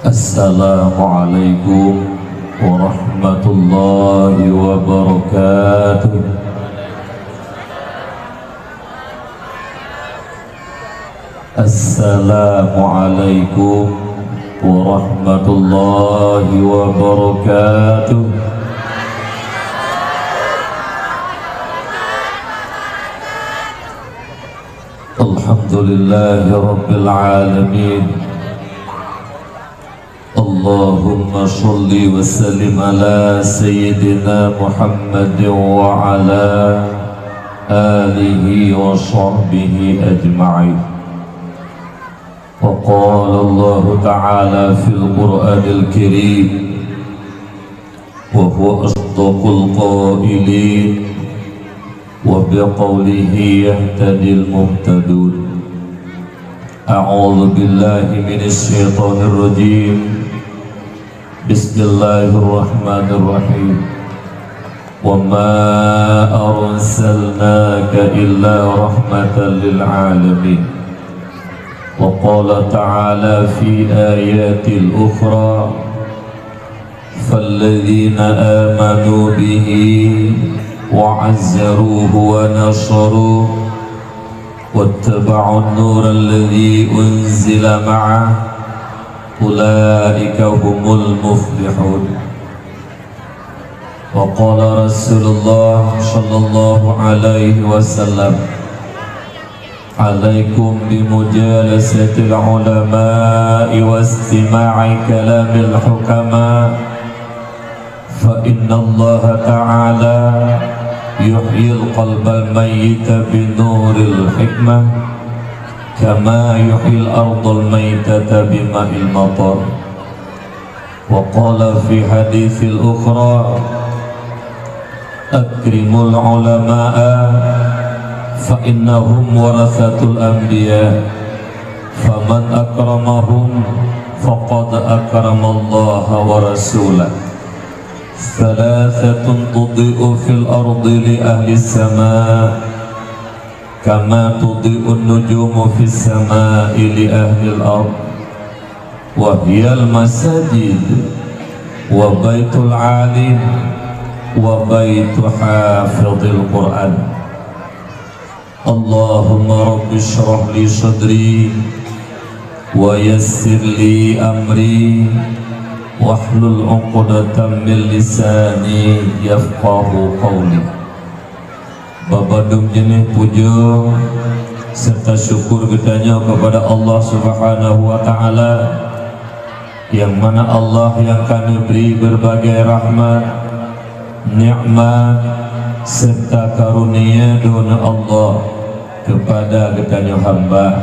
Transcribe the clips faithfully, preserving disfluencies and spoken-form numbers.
Assalamualaikum warahmatullahi wabarakatuh. Assalamualaikum warahmatullahi wabarakatuh. Alhamdulillahirabbil alamin. Allahumma shalli wa sallim ala sayyidina Muhammadin wa ala alihi wa sahbihi ajma'in. Wa qala Allahu ta'ala fil Qur'anil Karim, wa huwa asdaqul qailin, wa biqaulihi yahtadil muhtadun. A'udzu billahi minasy syaithanir rajim. Bismillahirrahmanirrahim. Wa ma arsalnaka illa rahmatan lil alamin. Wa qala ta'ala fi ayatil ukhra, falladzina amanu bihi wa 'azzaruhu wa nasaruhu wattaba'un nural ladzi unzila ma'ah, ulaika humul muflihun. Wa qala Rasulullah sallallahu alaihi wasallam, alaikum bimujalasatil ulama'i wastima'i kalamil hukama, fa innallaha ta'ala yuhyil qalbal mayyita binuril hikmah, kama yuhyil ardal maitata bima'il matar. Wa qala fi haditsil ukhra, akrimul ulama'a fa innahum warasatul anbiya, faman akramahum faqad akramallaha wa rasulah. Tsalasatun tudhi'u fil ardi li ahlis sama, kama tudhi'un nujumu fis sama'i li ahlil ard, wa hiyal masajid, wa baitul alim, wa baitu hafizil Qur'an. Allahumma rabbi shrah li sadri, wa yassir li amri, wahlul 'uqdatam min lisani yafqahu qawli. Babandum jeuneh pujoe serta syukur geutanyoe keupada Allah Subhanahu wa Ta'ala, nyang mana Allah nyang ka neubri beurbagai rahmat, nikmat, serta karunia droeneuh Allah keupada geutanyoe hamba.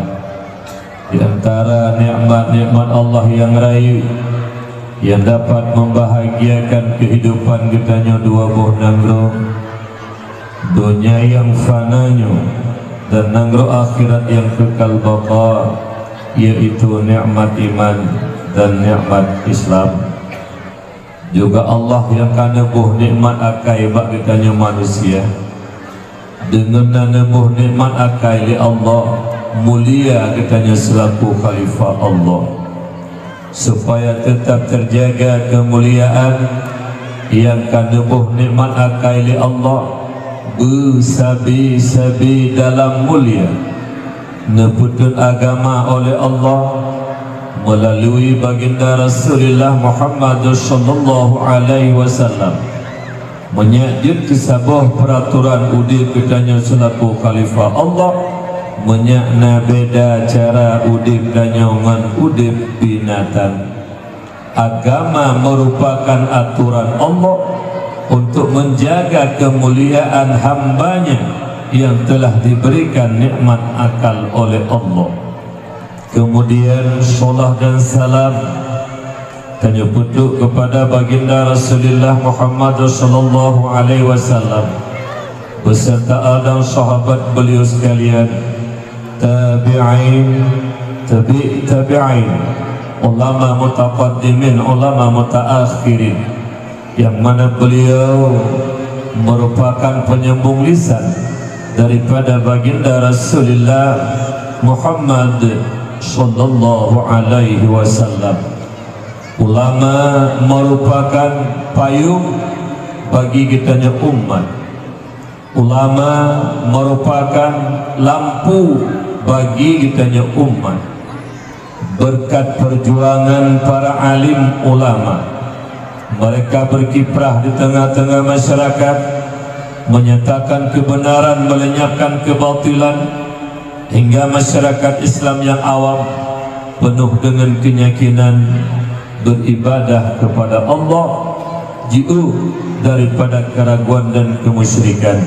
Di antara nikmat-nikmat Allah nyang rayeuk nyang dapat membahagiakan kehidupan geutanyoe dua boh nanggroe, donya nyang fana nyoe dan nanggroe akhirat nyang kekal baqa, yaitu nikmat iman dan nikmat Islam. Juga Allah nyang ka neuboh nikmat akai bak geutanyoe manusia. Deungon na neuboh nikmat akai lé Allah, mulia geutanyoe seulaku khalifah Allah. Supaya teutap teujaga keumuliaan nyang ka neuboh nikmat akai lé Allah, beusabe-sabe dalam mulia. Neupeutrön agama oleh Allah meulalu Baginda Rasulullah Muhammad sallallahu alaihi wasallam. Meunyak jeuet keu saboh peuratoran udeb geutanyoe seulaku khalifah Allah, meunyak na beda cara udeb tanyoe ngon udeb binatang. Agama merupakan aturan Allah untuk menjaga kemuliaan hamba-Nya yang telah diberikan nikmat akal oleh Allah. Kemudian, salat dan salam tanyoe peutrok kepada Baginda Rasulullah Muhammad sallallahu alaihi wasallam beserta al dan sahabat beliau sekalian, tabi'in, tabi' tabi'in, ulama mutaqaddimin, ulama mutaakhirin, yang mana beliau merupakan penyambung lisan daripada Baginda Rasulullah Muhammad sallallahu alaihi wasallam. Ulama merupakan payung bagi geutanyoe umat. Ulama merupakan lampu bagi geutanyoe umat. Berkat perjuangan para alim ulama, mereka berkiprah di tengah-tengah masyarakat, menyatakan kebenaran, melenyapkan kebatilan, hingga masyarakat Islam yang awam penuh dengan keyakinan beribadah kepada Allah, jiôh daripada keraguan dan kemusyrikan.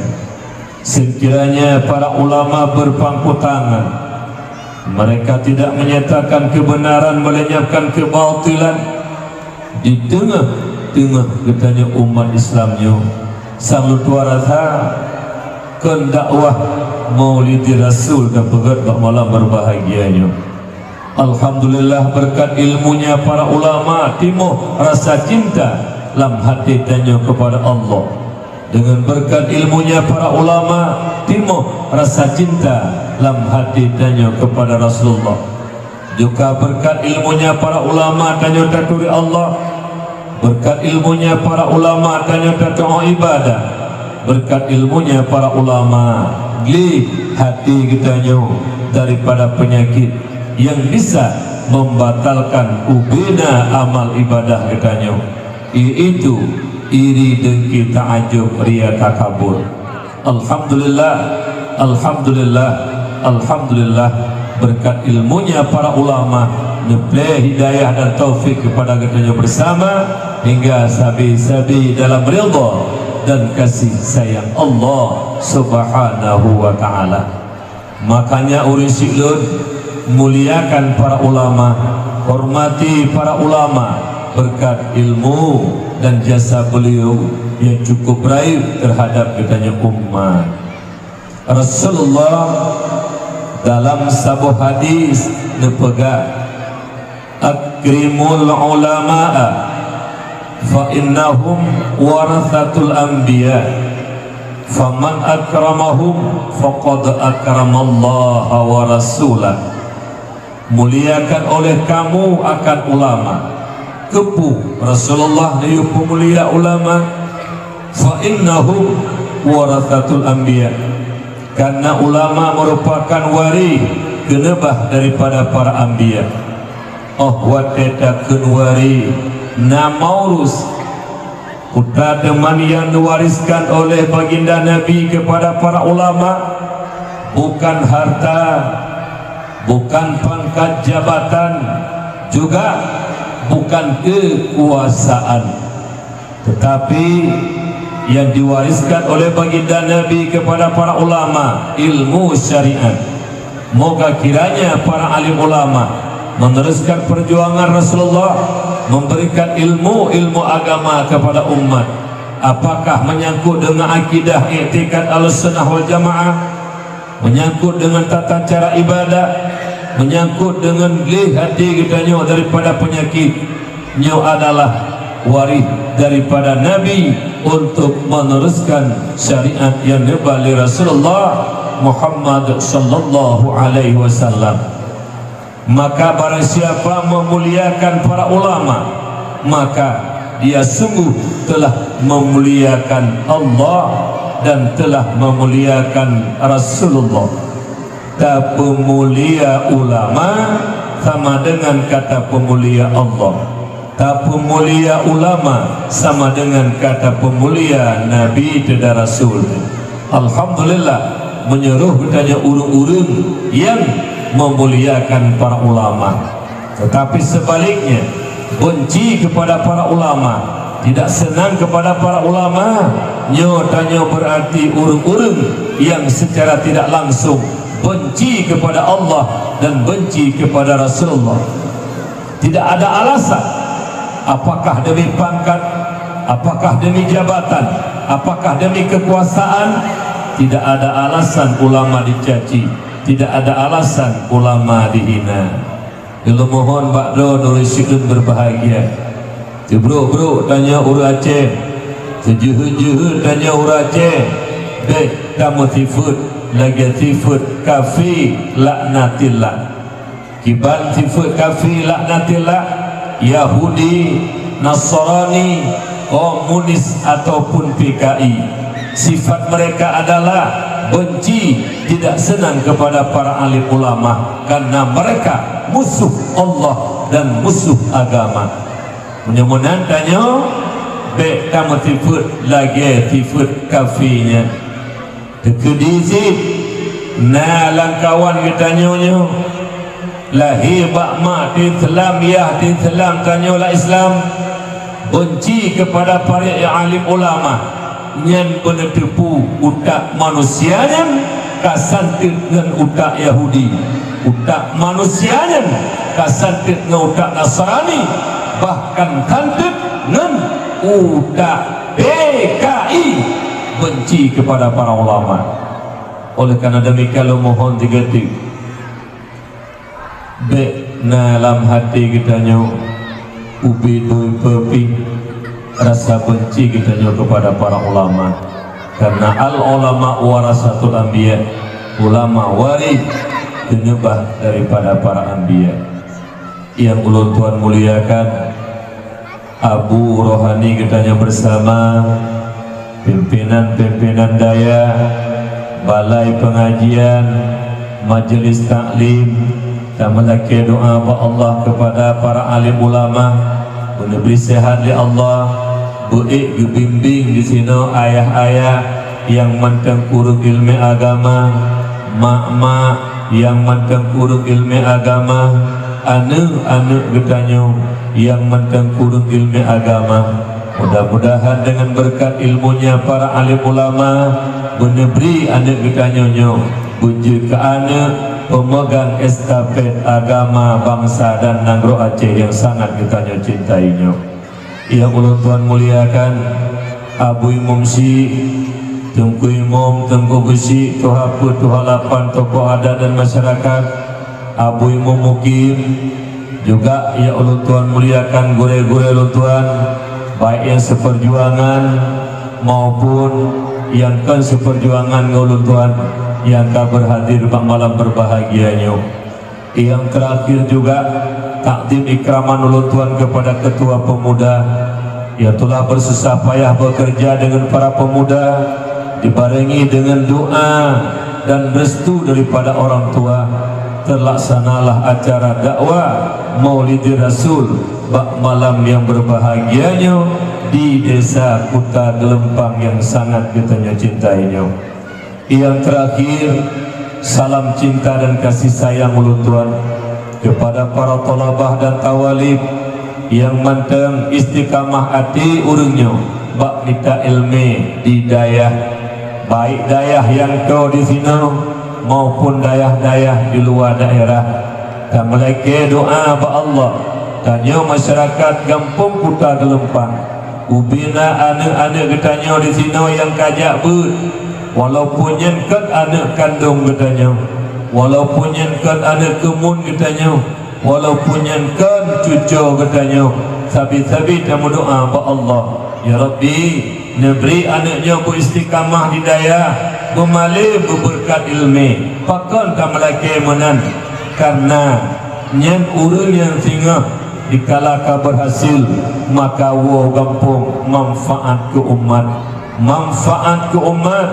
Sekiranya para ulama berpangku tangan, mereka tidak menyatakan kebenaran, melenyapkan kebatilan di teungoh-teungoh geutanyoe umat Islam nyoe, sang lôn tuan rasa kon dakwah Maulidi Rasul tapeugét bak malam berbahagia nyoe. Alhamdulillah, berkat ilmunya para ulama timoh rasa cinta lam hati tanyoe kepada Allah. Dengan berkat ilmunya para ulama timoh rasa cinta lam hati tanyoe kepada Rasulullah. Juga berkat ilmunya para ulama tanyoe taturi Allah. Berkat ilmunya para ulama tanyoe tatu'oh ibadah. Berkat ilmunya para ulama gleh hati geutanyoe daripada penyakit yang bisa membatalkan ubena amal ibadah geutanyoe, yaitu iri, dengki, ta'ajub, ria, takabur. Alhamdulillah, alhamdulillah, alhamdulillah. Berkat ilmunya para ulama, neuplé hidayah dan taufik kepada geutanyoe bersama hingga sabe-sabe dalam ridha dan kasih sayang Allah Subhanahu wa Ta'ala. Makanya ureuëng syiek lôn, muliakan para ulama, hormati para ulama berkat ilmu dan jasa beliau yang cukup raib terhadap geutanyoe umat. Rasulullah dalam saboh hadis neupeugah, "Akrimul ulama'a fa innahum warathatul anbiya, faman akramahum faqad akramallaha wa rasulah." Muliakan oleh kamu akan ulama. Keupeue Rasulullah neuyue peumulia ulama? "Fa innahum warathatul anbiya." Karena ulama merupakan waréh keuneubah daripada para anbiya. Óh watée takheun waréh, na maurus. Peue teuma nyang diwariskan oleh baginda Nabi kepada para ulama? Bukan harta, bukan pangkat jabatan, juga bukan kekuasaan. Tetapi yang diwariskan oleh baginda Nabi kepada para ulama, ilmu syariat. Moga kiranya para alim ulama meneruskan perjuangan Rasulullah, memberikan ilmu-ilmu agama kepada umat. Apakah menyangkut dengan akidah, iktikad Ahlussunnah wal Jamaah? Menyangkut dengan tata cara ibadah, menyangkut dengan gleh hati geutanyoe daripada penyakit, nyoe adalah waréh daripada Nabi untuk meneruskan syariat yang neuba lé Rasulullah Muhammad sallallahu alaihi wasallam. Maka barang siapa memuliakan para ulama, maka dia sungguh telah memuliakan Allah dan telah memuliakan Rasulullah. Tapeumulia ulama sama dengan ka tapeumulia Allah. Tapeumulia ulama sama dengan ka tapeumulia Nabi teuh dan Rasul. Alhamdulillah, meunyoe geutanyoe ureuëng-ureuëng nyang meumuliakan para ulama. Tetapi sebaliknya, benci kepada para ulama, tidak senang kepada para ulama, nyoe tanyoe berarti ureuëng-ureuëng yang secara tidak langsung benci kepada Allah dan benci kepada Rasulullah. Tidak ada alasan, apakah demi pangkat, apakah demi jabatan, apakah demi kekuasaan, tidak ada alasan ulama dicaci, tidak ada alasan ulama dihina. Lôn mohon bak droeneuh ureuëng syiek lôn berbahagia. Teubrok-brok tanyoe ureuëng Aceh, teujeuheut-jeuheut tanyoe ureuëng Aceh, bék tameusifeuet lagée sifeuet kafé laknatillah. Kiban sifeuet kafé laknatillah? Yahudi, Nasrani, komunis ataupun P K I. Sifat mereka adalah benci, tidak senang kepada para alim ulama karena mereka musuh Allah dan musuh agama. Meunyoe meunan tanyoe, bèk tameutifeuet lagèe tifeuet kafé nyan. Teukeudi cit na lamkawan geutanyoe nyoe lahé bak ma teuh Islam, yah teuh Islam, tanyoe lam Islam, benci kepada para alim ulama, nyan beuneuteupeu utak manusia nyan ka santeut ngon utak Yahudi, utak manusia nyan ka santeut ngon utak Nasrani, bahkan santeut ngon utak P K I, benci kepada para ulama. Oleh karena demikian, lôn mohon sigoe teuk, bèk na lam até geutanyoe ubé dui peupi rasa benci geutanyoe kepada para ulama. Karena al ulama warasatul anbiya, ulama waréh geuneubah daripada para anbiya. Nyang ulôn tuan muliakan, Abu Rohani geutanyoe bersama, pimpinan-pimpinan dayah, balai pengajian, majelis taklim, tameulakèe doa bak Allah kepada para alim ulama, beuneubri sehat lé Allah, beuék geubimbing disinoe ayah-ayah nyang mantong kureueng ileumèe agama, mak-mak nyang mantong kureueng ileumèe agama, aneuk-aneuk geutanyoe nyang mantong kureueng ileumèe agama. Mudah-mudahan dengan berkat ilmunya para alim ulama, beuneubri aneuk geutanyoe nyoe beujeuet keu aneuk peumeugang estafet agama, bansa dan nanggroe Aceh nyang sangat geutanyoe cintai nyoe. Nyang ulôn tuan muliakan, Abu Imum Syik, Teungku Imum, Teungku Geuchik, Tuha Peuet, Tuha Lapan, tokoh adat dan masyarakat, Abu Imum Mukim, juga nyang ulôn tuan muliakan gurèe-gurèe ulôn tuan, baik nyang seperjuangan maupun nyang kon seperjuangan ngon ulôn tuan nyang ka berhadir bak malam berbahagia nyoe. Nyang terakhir juga, takdim ikraman ulôn tuan kepada Ketua Pemuda yang telah bersusah payah bekerja dengan para pemuda, dibarengi dengan doa dan restu daripada orang tua, terlaksanalah acara dakwah Maulidi Rasul bak malam yang berbahagia nyoe di Desa Kuta Gelempang yang sangat geutanyoe cintai nyoe. Nyang terakhir, salam cinta dan kasih sayang ulôn tuan kepada para thalabah dan thawalib nyang mantong istiqamah até ureueng nyoe bak mita ileumèe di dayah, baik dayah nyang toe disinoe maupun dayah-dayah di luwa daerah. Tameulakèe doa bak Allah, tanyoe masyarakat Gampông Kuta Gelempang, ubé na aneuk-aneuk geutanyoe disinoe nyang ka jak beuet, walaupun nyan kon aneuk kandông geutanyoe, walaupun nyan kon aneuk keumuen geutanyoe, walaupun nyan kon cucoe geutanyoe, sabe-sabe tameudoa bak Allah, "Ya Rabbi, neubri aneuk nyoe beuistiqamah di dayah, beumalém beubeureukat ileumèe." Pakon tameulakèe meunan? Karena nyan ureueng nyang singoh dikala ka berhasil, maka woe gampông manfaat keu umat, manfaat keu umat,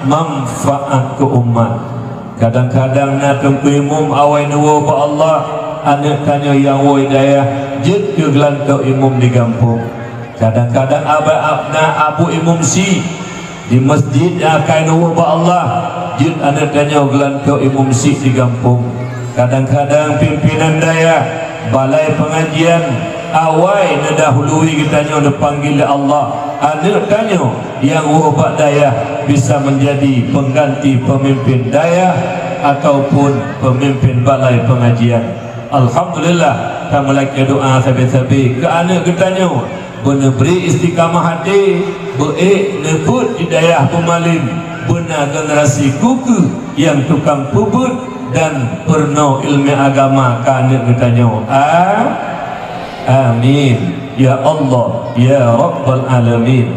manfaat keu umat. Kadang-kadang na teungku imum awai neuwoe bak Allah, aneuk tanyoe nyang woe dayah jeuet keu geulantoe imum di gampông. Kadang-kadang aba-, na abu imum si di masjid nyang akai neuwoe bak Allah, jeuet aneuk tanyoe geulantoe imum si di gampông. Kadang-kadang pimpinan dayah, balai pengajian, awai neudahului geutanyoe neupanggil lé Allah, aneuk tanyoe nyang woe bak dayah bisa menjadi pengganti pemimpin dayah ataupun pemimpin balai pengajian. Alhamdulillah, tameulakèe doa sabe-sabe keu aneuk geutanyoe, beuneubri istiqamah até, beuék neubeuet di dayah beumalém, beuna generasi kukeu nyang tukang peubeuet dan peurunoe ileumèe agama keu aneuk geutanyoe. A-, amin. Ya Allah, ya Rabbal Alamin.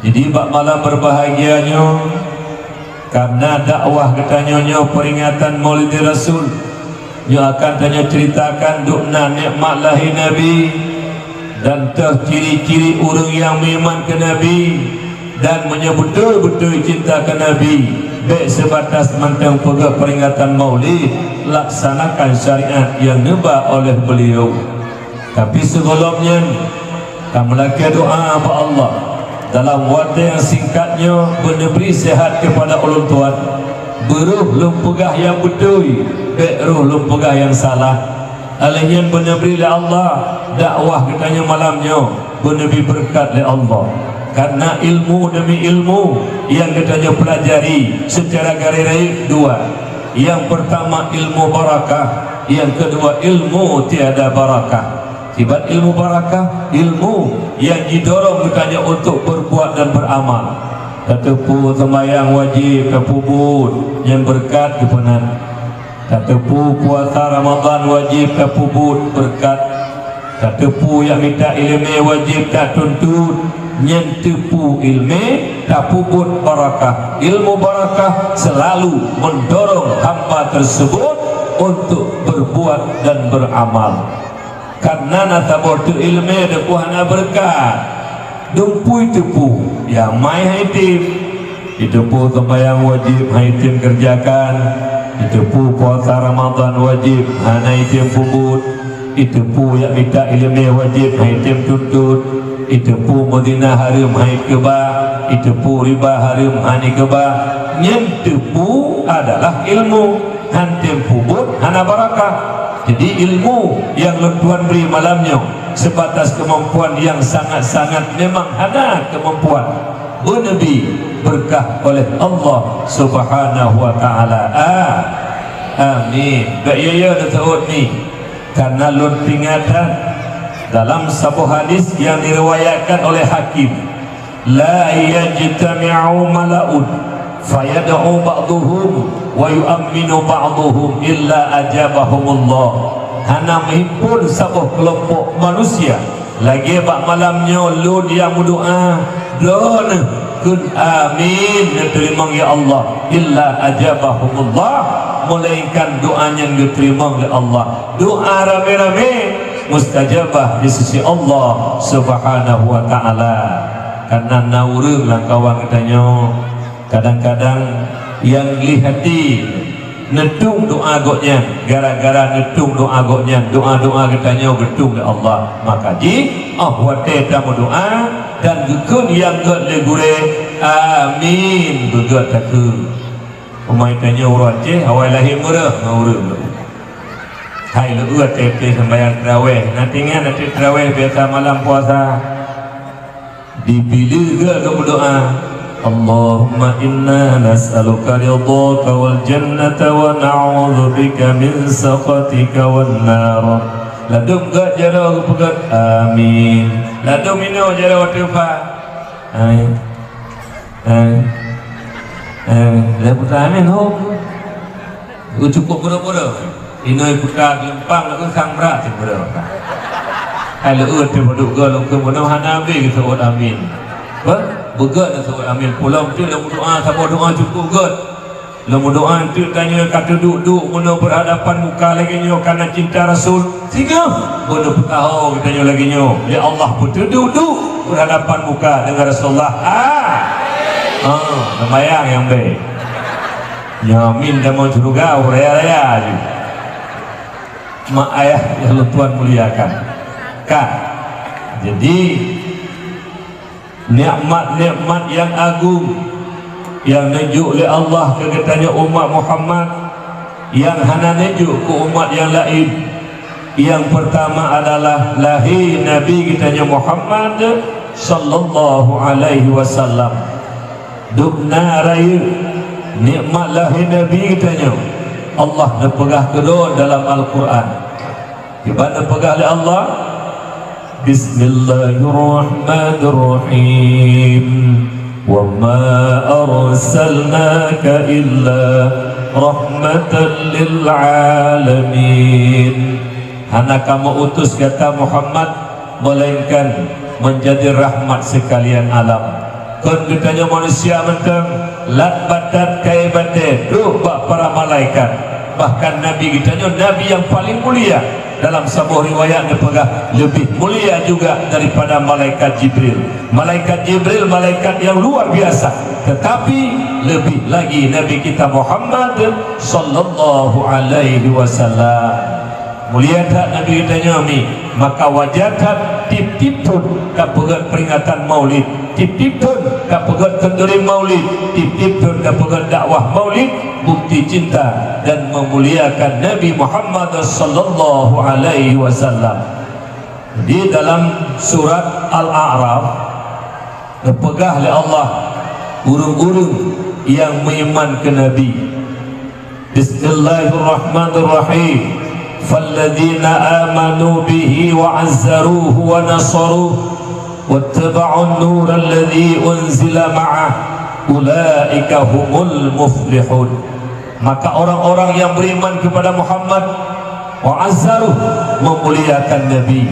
Jadi, bak malam berbahagia nyoe, karena dakwah geutanyoe nyoe peringatan Maulid Rasul, Nyoe akan tanyoe ceritakan dubna nikmat lahé Nabi, dan toh ciri-ciri ureuëng nyang meuiman keu Nabi, dan meunyoe beutôi-beutôi cinta keu Nabi, bék seubatas mantong peugah peringatan Maulid, laksanakan syariat nyang neuba oleh beliau. Tapi sigohlom nyan, kamoe lakée doá bak Allah, dalam watée nyang singkat nyoe beuneubri seuhat keupada ulôn tuan. Beuroh lôn peugah nyang beutôi, bék roh lôn peugah nyang salah. Alheuh nyan beuneubri lé Allah, dakwah geutanyoe malam nyoe beuneubri beureukat lé Allah. Karena ilmu demi ilmu nyang geutanyoe peulajari seucara garéh rayeuk dua. Nyang peurtama ilmu barakah, nyang keudua ilmu tiada barakah. Kiban ilmu barakah, ilmu nyang jidorong geutanyoe untuk beurbuat dan beuramal. Tateupeue seumayang wajéb tapeubuet, nyan beureukat geupeunan. Tateupeue puasa Ramadhan wajéb tapeubuet, beureukat. Tateupeue jak mita iéleumé wajéb tatuntut, nyan teupeue iéleumé tapeubuet barakah. Ilmu barakah seulalu meundorong hamba teuseubot untuk beurbuat dan beuramal. Karena na saboh teuk iéleumé teupeue hana beureukat. Dum peue teupeue, nyang mai hai tem. Jiteupeue seumayang wajéb hai tem keureujakan. Jiteupeue puasa Ramadhan wajéb hana hai tem peubuet. Jiteupeue jak mita iéleumé wajéb hai tem tuntut. Jiteupeue meuzina hareuem hai keuba. Jiteupeue riba hareuem hana keuba. Nyan teupeue adalah ilmu. Han tem peubuet hana barakah. Jadi ilmu nyang lôn tuan bri malam nyoe seubatas keumampuan nyang sangat-sangat memang hana keumampuan. Beuneubri beureukat oleh Allah Subhanahu wa Taala. Ah, amin. Bèk yo-yo neuseuôt mi, karena lôn peuingatan dalam saboh hadis nyang diriwayatkan oleh Hakim. La yajtami'u mala'un fayad'u ba'duhum wa yu'amminu ba'duhum illa ajabahumullah. Hana meuhimpon saboh keulompok manusia lagèe bak malam nyoe lôn nyang meudoa, droeneuh kheun amin neuteurimong ya Allah, illa ajabahumullah, meulainkan doa nyan geuteurimong lé Allah. Doa ramé-ramé mustajabah di sisi Allah Subhanahu wa Taala. Karena na ureuëng lam kawan geutanyoe, kadang-kadang nyang gleh até neutueng doa gobnyan, gara-gara neutueng doa gobnyan, doa-doa geutanyoe geutueng lé Allah. Maka jih, óh watèe tameudoa dan geukheun nyang gèt lé gurèe, amin, beugèt takheun. Umat tanyoe ureuëng Aceh awai lahé meureuh ngon ureuëng. Hai leueu T P sembahyang tarawih, na tingan ateueh tarawih biasa malam puasa. Dipileue geuh lôn meudoa, "Allahumma inna nas'aluka ridhaka wal jannata wa na'udzubika min sakhatika wan nar." Ladôm geuh jaroe geupeugah, "Amin." Ladôm inoe jaroe teupha. Amin. Amin. Amin. Dah putra amin, ho. Cukup pura-pura. Inoi putra geuleumpang leueu sang brat cit pura. Hai leueu teuh padub goe lôn keu bunoe hana abéh geuseuôt amin. Beuh, beugöt geuseuôt amin. Pulang tu lôn doa, saboh doa cukup göt. Lôn doa tu tanyoe ka teuduek-duek bunoe berhadapan muka lagèe nyoe karena cinta Rasul. Singoh bunoe peutaho geutanyoe lagèe nyoe. Ya Allah, beuteuduek-duek berhadapan muka dengan Rasulullah. Ah. Ah, sembahyang nyang bèk. Nyoe amin tamong syeuruga raya-raya jih. Mak ayah nyang lôn tuan muliakan. Ka. Jadi, nikmat-nikmat nyang agong nyang neujok lé Allah keu geutanyoe umat Muhammad, nyang hana neujok keu umat nyang laén. Nyang peurtama adalah lahé Nabi geutanyoe Muhammad sallallahu alaihi wasallam. Dubna rayeuk nikmat lahé Nabi geutanyoe, Allah neupeugah keudroe dalam Al-Qur'an. Kiban neupeugah lé Allah, "Bismillahirrahmanirrahim. Wa ma arsalnaka illa rahmatan lil alamin." Hana kamoe utus gata Muhammad melainkan menjadi rahmat sekalian alam. Kon geutanyoe manusia mantong, lat batat kayèe batèe, trok bak para malaikat. Bahkan Nabi geutanyoe Nabi nyang paleng mulia. Dalam saboh riwayat neupeugah leubeh mulia juga daripada malaikat Jibril. Malaikat Jibril malaikat nyang luar biasa, tetapi leubeh lagi Nabi kita Muhammad sallallahu alaihi wasallam. Mulia that Nabi geutanyoe mi, maka wajar that tiep-tiep thon tapeugét peuringatan Maulid, tiep-tiep thon tapeugét keunduri Maulid, tiep-tiep thon tapeugét dakwah Maulid, bukti cinta dan memuliakan Nabi Muhammad sallallahu alaihi wasallam. Di dalam surat Al-A'raf, neupeugah lé Allah ureuëng-ureuëng nyang meuiman keu Nabi. Bismillahirrahmanirrahim. Falladzina amanu bihi wa azzaruhu wa nasaruhu wattaba'un nural ladzi unzila ma'ah ulaika humul muflihun. Maka orang-orang yang beriman kepada Muhammad, wa azzaruh, memuliakan Nabi.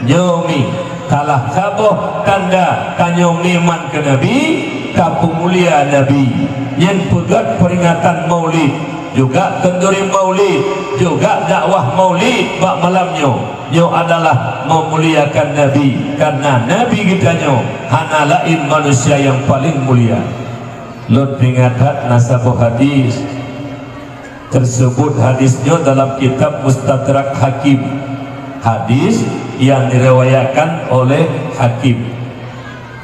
Nyoe mi salah saboh tanda tanyoe meuiman keu Nabi, tapeumulia Nabi. Nyan peugét peuringatan Maulid, juga keunduri Maulid, juga dakwah Maulid bak malam nyoe. Nyoe adalah meumuliakan Nabi, karena Nabi geutanyoe hana laén manusia nyang paleng mulia. Lôn peuingat that na saboh hadis. Tersebut hadis nyoe dalam kitab Mustadrak Hakim. Hadis yang diriwayatkan oleh Hakim.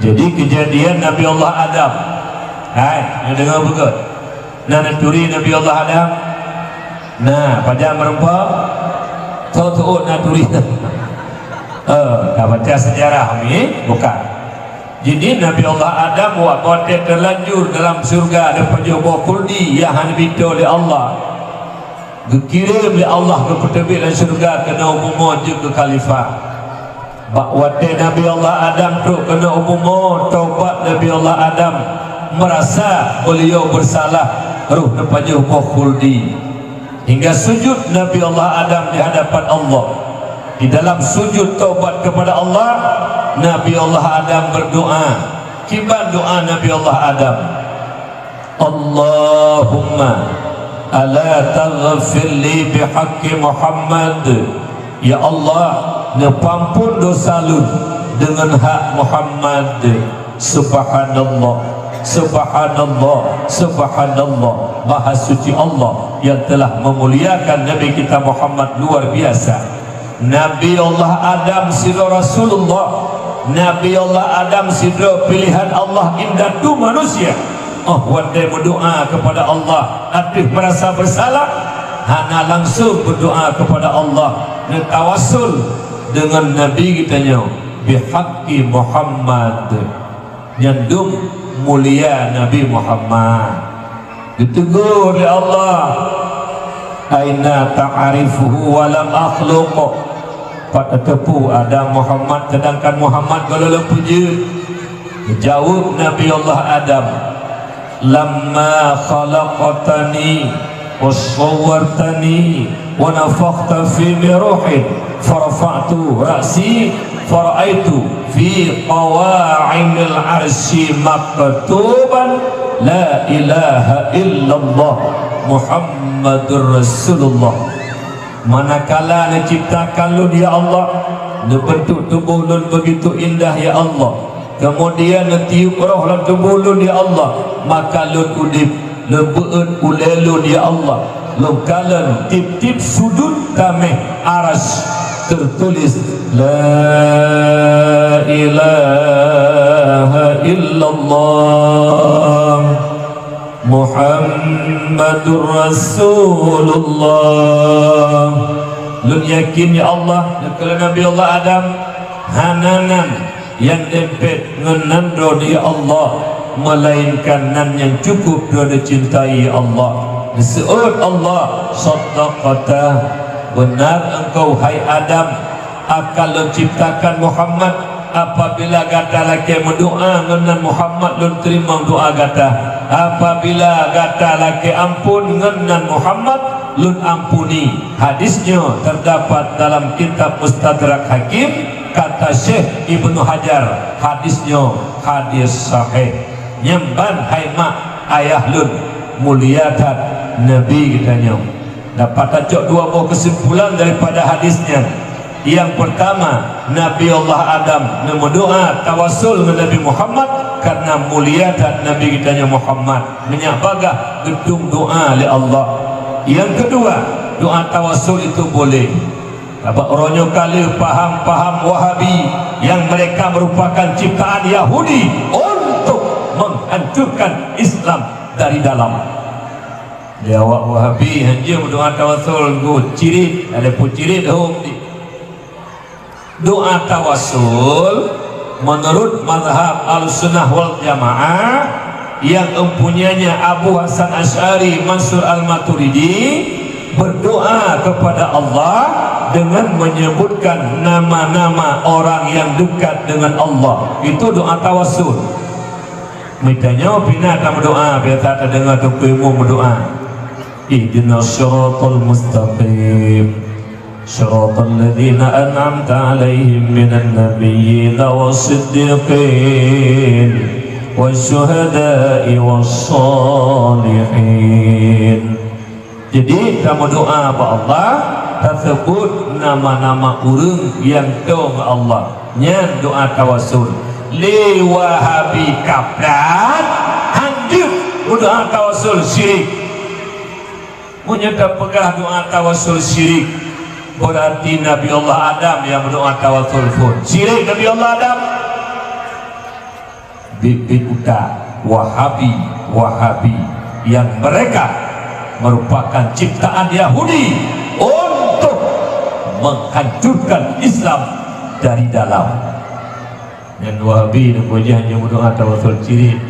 Jadi, kejadian Nabi Allah Adam. Hai, nyoe deungoe beugét. Na neuturi Nabi Allah Adam? Na, pajan meureumpok? Tho teuôt na turi. Eh, ka baca sejarah ni, bukan. Jadi, Nabi Allah Adam wak watée teulanjur dalam syeuruga neupajoh boh khuldi nyang hana bito lé Allah. Geukirém lé Allah geupeuteubiet lam syeuruga keunoe u bumoe jeuet keu khalifah. Bak watée Nabi Allah Adam trok keunoe u bumoe, taubat Nabi Allah Adam, meurasa beuliau beusalah, roh neupajoh boh khuldi. Hingga sujud Nabi Allah Adam di hadapan Allah. Di dalam sujud taubat kepada Allah, Nabi Allah Adam berdoa. Kiban doa Nabi Allah Adam, "Allahumma ala taghfir li bihaqqi Muhammad." Ya Allah, neupeuampon dosa lôn deungon hak Muhammad. Subhanallah, subhanallah, subhanallah. Maha suci Allah yang telah memuliakan Nabi kita Muhammad luar biasa. Nabi Allah Adam sidroe Rasulullah. Nabi Allah Adam sidroe pilihan Allah, indatu manusia. Oh, watée meudoa kepada Allah ateueh merasa bersalah, hana langsung berdoa kepada Allah, neutawassul deungon Nabi geutanyoe, bihaqqi Muhammad. Nyan dum mulia Nabi Muhammad. Geuteugor lé Allah, "Aina ta'rifuhu wa lam akhluq?" Pat tateupeue Adam Muhammad, sedangkan Muhammad gohlom lôn peujeuet? Jaweueb Nabi Allah Adam, "Lamma khalaqtani wa sawwartani wa nafakhta fi min ruhi, farafa'tu ra'si, fara'aitu fi qawa'imil arsy maktuban, la ilaha illallah Muhammadur Rasulullah." Manakala neuciptakan lôn, ya Allah, neubeuntuk tuboh lôn begitu indah, ya Allah, kemudian neutiup roh lam tuboh lôn, ya Allah, maka lôn udeb, lôn beuet ulée lôn, ya Allah, lôn kalon tieb-tieb sudut taméh aras teutuléh, "La ilaha illallah." Muhammadur Rasulullah. Lôn yakin, ya Allah, neukalon Nabi Allah Adam, hana nan nyang dempet ngon nan droeneuh, ya Allah, melainkan nan nyang cukup droeneuh cintai, ya Allah. Neuseuôt Allah, "Shaddaqta, benar engkau, hai Adam, akan lôn ciptakan Muhammad." Apabila gata lakée meudoá ngon nan Muhammad, lôn teurimong doá gata. Apabila gata lakée amphon ngon nan Muhammad, lôn ampuni. Hadis nyoe teudapat dalam kitab Mustadrak Hakim, kata Syekh Ibnu Hajar, hadis nyoe hadis sahih. Nyan ban hai mak ayah lôn, mulia that Nabi geutanyoe. Dapat tacok dua boh keusimpulan daripada hadis nyan. Nyang peurtama, Nabi Allah Adam neumeudoá tawassul ngon Nabi Muhammad karna mulia that Nabi geutanyoe Muhammad, meunyak bagaih geutueng doá lé Allah. Nyang keudua, doá tawassul itu boleh. Sabab uroe nyoe ka lheueh paham-paham Wahabi nyang mereka merupakan ciptaan Yahudi untuk menghancurkan Islam dari dalam. Di awak Wahabi hanjeuet meudoá tawassul, geuh cirit, ada pun cirit hom di. Doá tawassul menurut mazhab Ahlussunnah wal Jamaah yang empunyanya Abu Hasan Asy'ari, Mansur Al-Maturidi, berdoa kepada Allah dengan menyebutkan nama-nama orang yang dekat dengan Allah. Itu doa tawassul. Mita nyoe pih na tameudoá, biasa tadeungoe teungku imum meudoá, "Ihdinas siratal mustaqim, siratal ladzina an'amta 'alaihim minan nabiyyina was siddiqin wasyuhada'i was shalihin." Jadi, tameudoá bak Allah, taseubut nama-nama ureuëng nyang toe ngon Allah. Nyan doá tawassul. Lé Wahabi kaplat, hanjeuet meudoá tawassul syirik. Meunyoe tapeugah doá tawassul syirik, beurati Nabi Allah Adam nyang meudoá tawassul phon. Syirik Nabi Allah Adam. Biet-biet utak Wahabi, Wahabi yang mereka merupakan ciptaan Yahudi untuk menghancurkan Islam dari dalam. Nyan Wahabi neupeujah nyang meudoá tawassul syirik.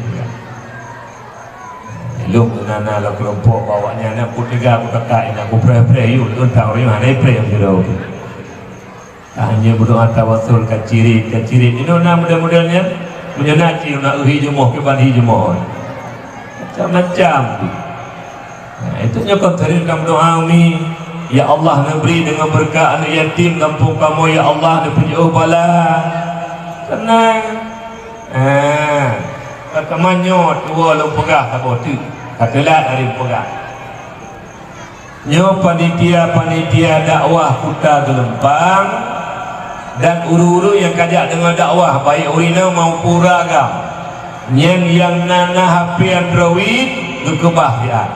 Lôn na, na lam keulompok bak awaknyan, na ku teuga, ku teuka, na ku preh-preh, yue lôn tahu, yue hana preh, yue. Hanya meudoá tawassul ka cirit, ka cirit. Inoe na model-model nyan. Meunyoe na cit na hi jumoh, kiban hi jumoh. Macam-macam. Nah, itu nyoe kon sering kamoe doa, umi. Ya Allah, neubri deungon beureukat aneuk yatim gampông kamoe, ya Allah, neupeujiôh bala. Tenang. Ah, ka teuma nyoe tuwoe lôn peugah saboh teuk. Ka teulat hari peugah. Nyoe panitia-panitia dakwah Kuta Geulumpang dan ureuëng-ureuëng nyang ka jak deungoe dakwah, baik ureuëng inong maupun ureuëng agam, nyan nyang na, na H P Android geukeubah siat.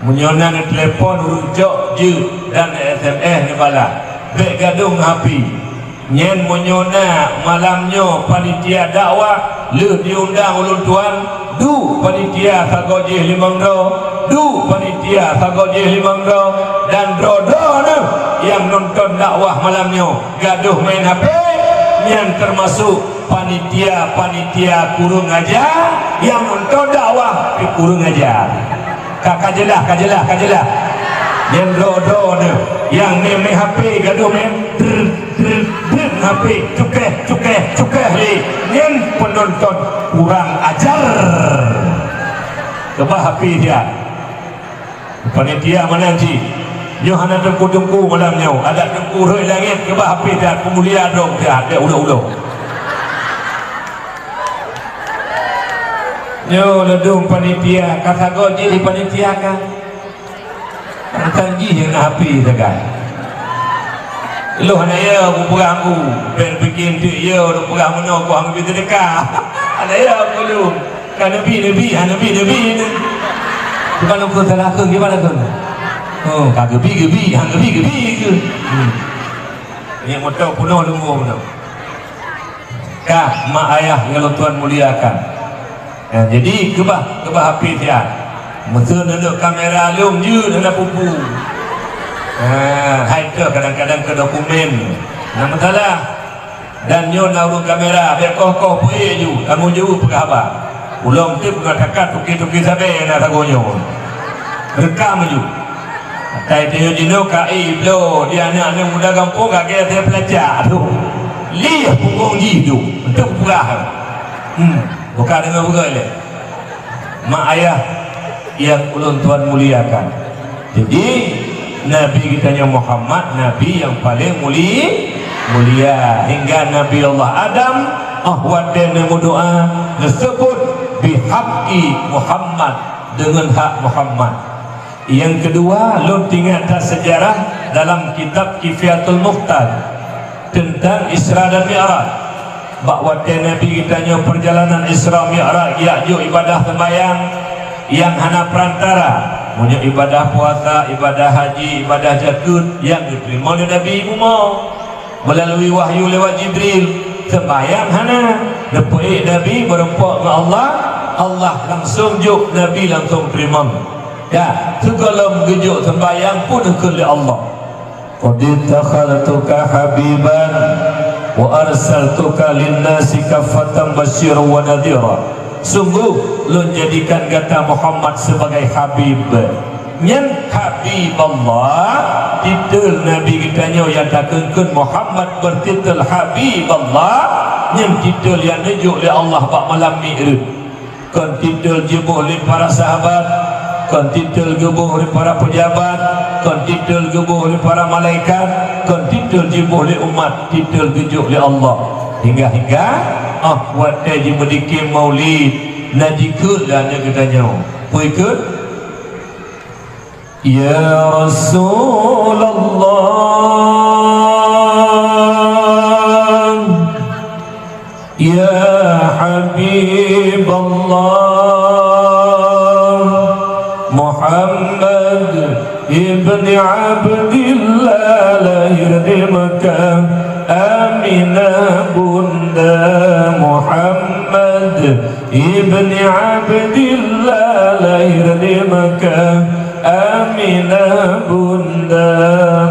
Meunyoe na neutelepon, ureuëng cok jeuet dan S M S neubalah. Bék gadôh ngon H P. Nyan meunyoe na malam nyoe panitia dakwah lheueh diundang ulôn tuan, duek panitia sagoe jih limong droe, duek panitia sagoe jih limong droe, dan droe-droe neuh nyang nonton dakwah malam nyoe gadôh main H P, nyan teumasuk panitia-panitia kureueng aja nyang nonton dakwah pih kureueng aja. Ka, ka jeulaih, ka jeulaih, ka jeulaih. Nyang droe-droe neuh, nyang mé-mé H P gadôh mé, drr, drr, drr, H P, cukeh, cukeh, cukeh lé. Nyan peunonton kurang ajar. Keubah H P siat. Panitia meunan cit. Nyoe hana teungku-teungku malam nyoe. Adak teungku rhot langét, keubah H P siat, peumulia droe siat, dek ulok-ulok. Nyoe ladôm panitia, ka sagoe jih di panitia ka. Tang jih nyang na H P sagai. Lôn hana ya kupeugah aku, ben pike enteuk ya lôn peugah meunoe, ku hana bi teudeungoe. Hana ya aku lôn. Ka neubi, neubi, hana neubi, neubi. Bukan aku salah aku, gimana tu? Oh, ka geubi, geubi, hana geubi, geubi ke? Hmm. Nyang moto peunoh leumo meunoe. Ka mak ayah nyang lôn tuan muliakan. Nah, jadi keubah, keubah H P siat. Meuseuen neuk kamera lôn jeuet hana pupu. Nah, hai teuh kadang-kadang keu dokumen. Nah, masalah. Dan nyoe na ureuëng kamera, bék koh-koh peuék ju, kamoe jeuet peugah haba. Ulôn teuh peugah takat toke-toke sabe na sagoe nyoe. Rekam ju. Atai tanyoe jinoe ka, eh, bloe, di aneuk-aneuk muda gampông ka gét asai peulacak tu. Lieh punggung jih tu, untuk peugah. Hmm, buka deungon beugöt lé. Mak ayah yang ulôn tuan muliakan. Jadi, Nabi geutanyoe Muhammad, Nabi yang paling muli-, mulia. Hingga Nabi Allah Adam, ah, watée neumeudoá, neuseubut, "Bihaqqi Muhammad", deungon hak Muhammad. Nyang keudua, lôn teuingat that seujarah dalam kitab Kifayatul Muhtaj teuntang Isra dan Mi'raj. Bak watée Nabi geutanyoe peurjalanan Isra Mi'raj, geujak jok ibadah seumbahyang nyang hana peurantara. Meunyoe ibadah puasa, ibadah haji, ibadah zakeuet nyang geuteurimong lé Nabi bumoe. Meulalui wahyu lewat Jibril, seumbahyang hana. Neupeuék Nabi meureumpok ngon Allah, Allah langsong jok, Nabi langsong teurimong. Ya, sigohlom geujok seumbahyang pun geukheun lé Allah. Qad ittakhadtuka habiban wa arsaltuka linnasi kaffatan basyiran wa nadhira. Sungguh, lôn jadikan gata Muhammad sebagai habib. Nyan Habiballah, titel Nabi geutanyoe nyang takheun-kheun Muhammad beurtitel Habiballah, nyan titel nyang neujok lé Allah bak malam Mi'raj. Kon titel jiboh lé para sahabat, kon titel geuboh lé para peujabat, kon titel geuboh lé para malaikat, kon titel jiboh lé umat, titel geujok lé Allah. Hingga-hingga, ah, watée jimeudikeue maulid, na jikheun lé aneuk geutanyoe. Peue jikheun? Ya Rasulullah, ya Habiballah, Muhammad ibn Abdillah lahir di Mekah, Aminah bunda Muhammad ibn Abdillah lahir di Mekah, Aminah bunda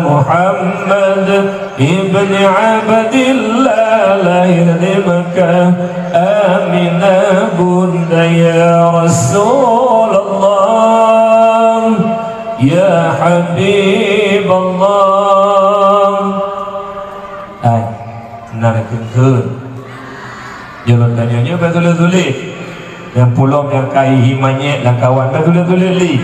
Muhammad ibn Abdillah lahir di Mekah, Aminah bunda ya Rasulullah, ya Habiballah. Hai, na kheun-kheun. Nyoe lôn tanyoe nyoe bèk sulet-sulet. Nyang pulom nyang ka hi manyét lam kawan bèk sulet-sulet lé.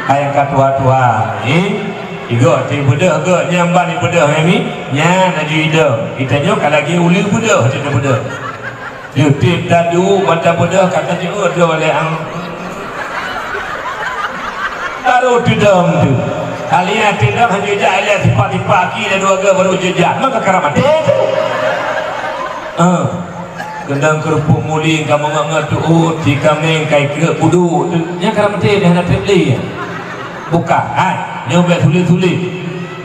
Hai nyang ka tuha-tuha, eh? Igoe ti beudôh goe nyang ban ibeudôh nyan mi. Nyan aju idong. Geutanyoe ka lagèe uleue beudôh ti beudôh. Leupie tadu mata beudôh ka tajeuet droe lé ang. Baru teudong tu. Kalian teudong hana jak ilèe sipak-sipak aki dah dua ga baru jejak. Maka kara maté tu. Ah. Keudang keurupuk muli ka meungat-ngat tuôt, si kaméng kai kreuek buduk tu. Nyan kara maté dah hana trép lé. Bukan. Hai, nyoe bèk sulit-sulit.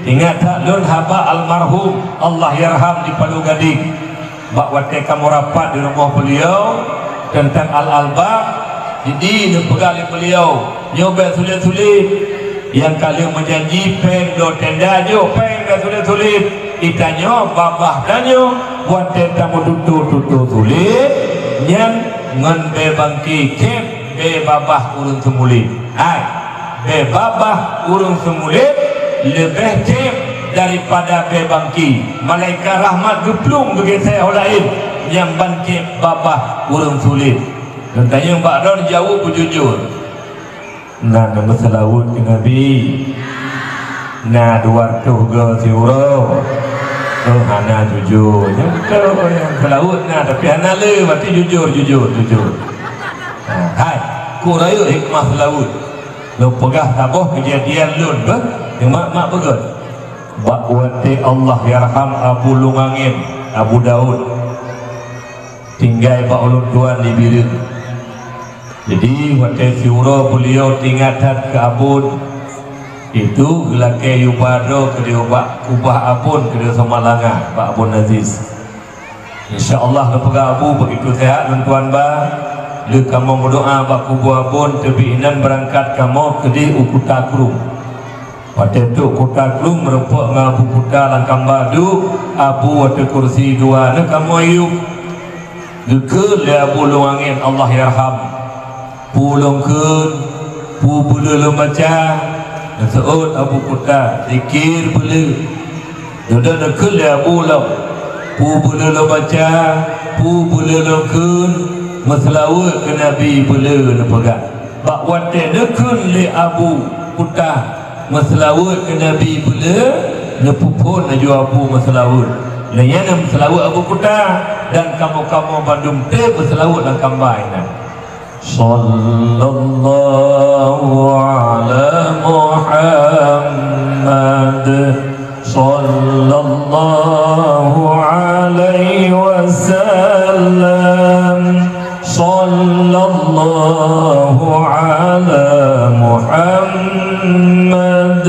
Ingat that lôn haba almarhum, Allah yarham di Paloh Gadeng. Bak watèe kamoe rapat di rumoh beuliau teuntang al-albab, jadi neupeugah lé beuliau, nyoe bèk sulet-sulet. Nyang ka lheueh meujanji péng bloe tenda jok péng bèk sulet-sulet. Geutanyoe babah tanyoe watèe tameututoe-tutoe sulet nyan ngon bèe bangke cép bèe babah ureueng seumulet. Hai, bèe babah ureueng seumulet leubeh cép daripada bèe bangke. Malaikat rahmat geuplueng geugisé ho laén nyang ban cép babah ureueng sulet. Geutanyong bak droe jaweueb beujujur. Na meuseulaweuet keu Nabi. Na dua reutôh goe siuroe. Oh, hana jujur. Nyan beutôi nyang seulaweuet na, tapi hana le, berarti jujur, jujur, jujur. Ha, hai, ku rayeuk hikmah seulaweuet. Lôn peugah saboh keujadian lôn beuh, nyoe mak, mak beugöt. Bak watèe Allah yarham Abu Lôn Angén, Abu Daud, tinggai bak ulôn tuan di Bireuen. Jadi, watèe siuroe beuliau teuingat that keu Abon, itu geulakèe yuba droe keudéh bak kubah Abon keudéh Samalanga bak Abon Aziz. Insya Allah, lôn peugah Abu begitu sehat lôn tuan ba, lheueh kamoe meudoa bak kubu Abon, teubiet inan beurangkat kamoe keudéh u Kuta Krueng. Watèe trôk Kuta Krueng meurumpok ngon Abu Kuta lam kamba duek, Abu ateueh kursi dua, na kamoe yub. Geukheun lé Abu Lôn Angén, Allah yarham. Peue lôn kheun, peue beuleu lôn baca, neuseuôt Abu Kuta, zikir beuleu. Dudoe neukheun lé Abu lom, peue beuleu lôn baca, peue beuleu lôn kheun, meuseulaweuet keu Nabi beuleu neupeugah. Bak watèe neukheun lé Abu Kuta meuseulaweuet keu Nabi beuleu, neupeuphon laju Abu meuseulaweuet. Lé nyan na meuseulaweuet Abu Kuta, dan kamoe-kamoe bandum teuh meuseulaweuet lam kamba inan. Sallallahu ala Muhammad. Sallallahu alaihi wasallam. Sallallahu ala Muhammad.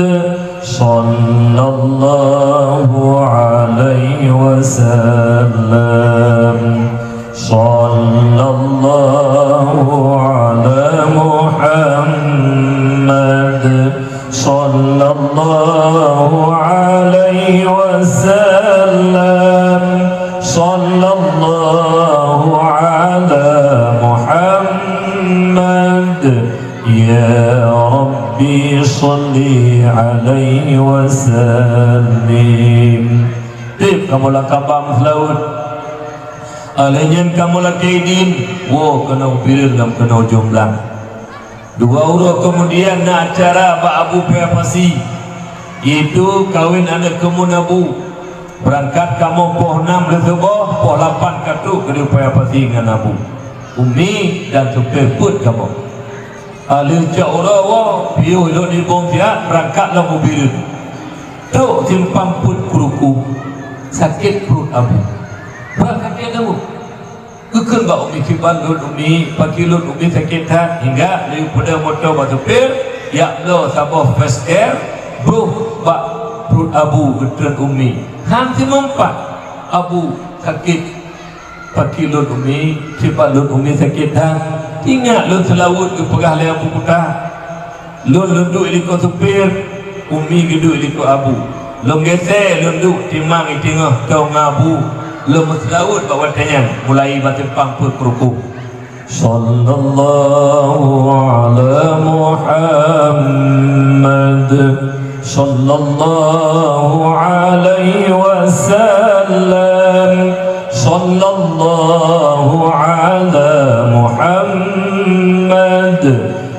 Sallallahu alaihi wasallam. Sallallahu ala Muhammad. Sallallahu alaihi wasallam. Sallallahu ala Muhammad. Ya Rabbi salli alaihi wasallim. Tiep kamoe lam kaba meuseulaweuet. Alheuh nyan kamoe lakée idin, woe keunoe Bireuen lam keunoe Jomblang. Dua uroe keumudian na acara bak Abu Paya Pasi, yaitu kawen aneuk keumuen Abu. Beurangkat kamoe poh nam leusoboh, poh lapan ka trok keudeh Paya Pasi ngon Abu. Umi dan supé peuet kamoe. Alheuh cok uroe woe, piôh lôn ibong siat beurangkat lom u Bireuen. Trok simpang peuet kruku, sakét pruet Abu. Bah sakét Abu. Geukheun bak Umi, "Kiban lôn Umi, pakri lôn Umi sakét that." Hingga laju peudeuh moto bak supir, jak bloe saboh plester, broh bak pruet Abu, geutreun Umi. Han simumpat Abu sakét. "Pakri lôn Umi, kiban lôn Umi sakét that. Ingat lôn seulaweuet," geupeugah lé Abu Kuta. "Lôn, lôn duek likot supir, Umi geuduek likot Abu. Lôn gésée, lôn duek timang i teungoh tô ngon Abu. Lôn meuseulaweuet bak watée nyan, mulai bak simpang peuet kruku." Sallallahu ala Muhammad. Sallallahu alaihi wasallam. Sallallahu ala Muhammad.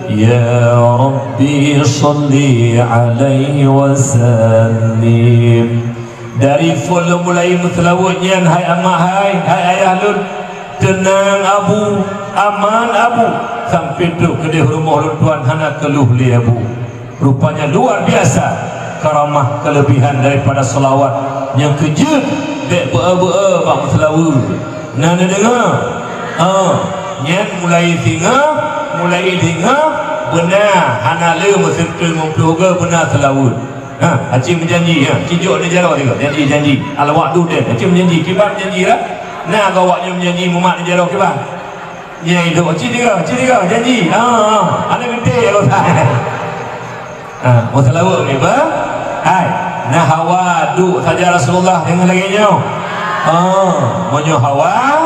Ya Rabbi salli alaihi wasallim. Dari phon lôn mulai meuseulaweuet nyan, hai amak hai, hai ayah lôn, teunang Abu, aman Abu, sampoe trok keudeh rumoh lôn tuan hana keuluh lé Abu. Rupanya luar biasa karamah kelebihan daripada selawat nyang keujeuet bék beu-e-beu-e bak meuseulaweuet. Na neudeungoe? Ah, nyan mulai singoh, mulai singoh beuna hana lé meuseutôt ngon ploh goe beuna seulaweuet. Ha, aci meujanji, ha, ci jok neujaroe tiga, janji, janji. Al-wa'du deh, aci meujanji, kiban janji lah. Na gawak nyoe meujanji mumat neujaroe kiban. Nyang iduek, "Cit tiga, cit tiga, janji." Ah, ah. Aneuk geuntée ya kota. Ah, meuseulaweuet ni ba? Hai, na hawa duek saja Rasulullah deungon lagée nyoe. Ah, meunyoe hawa,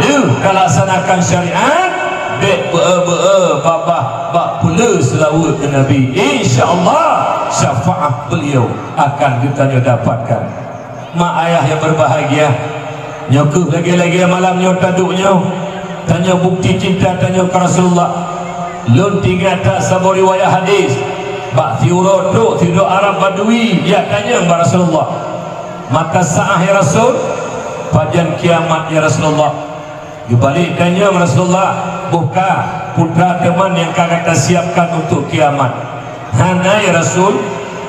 lheueh ka laksanakan syariat, bék beu-e-beu-e babah bak peuleueh seulaweuet keu Nabi. Insya Allah, syafaat beliau akan geutanyoe dapatkan. Mak ayah yang berbahagia, nyoe kheueh lagée-lagée malam nyoe taduek nyoe, tanyoe bukti cinta tanyoe keu Rasulullah. Lôn teuingat that saboh riwayat hadis, bak siuroe trok sidroe Arab Badui jak tanyong bak Rasulullah, "Mata saah ya Rasul? Pajan kiamat ya Rasulullah?" Geubalek tanyong Rasulullah, "Boh ka, putra teuma nyang ka gata siapkan untuk kiamat?" "Hana ya Rasul,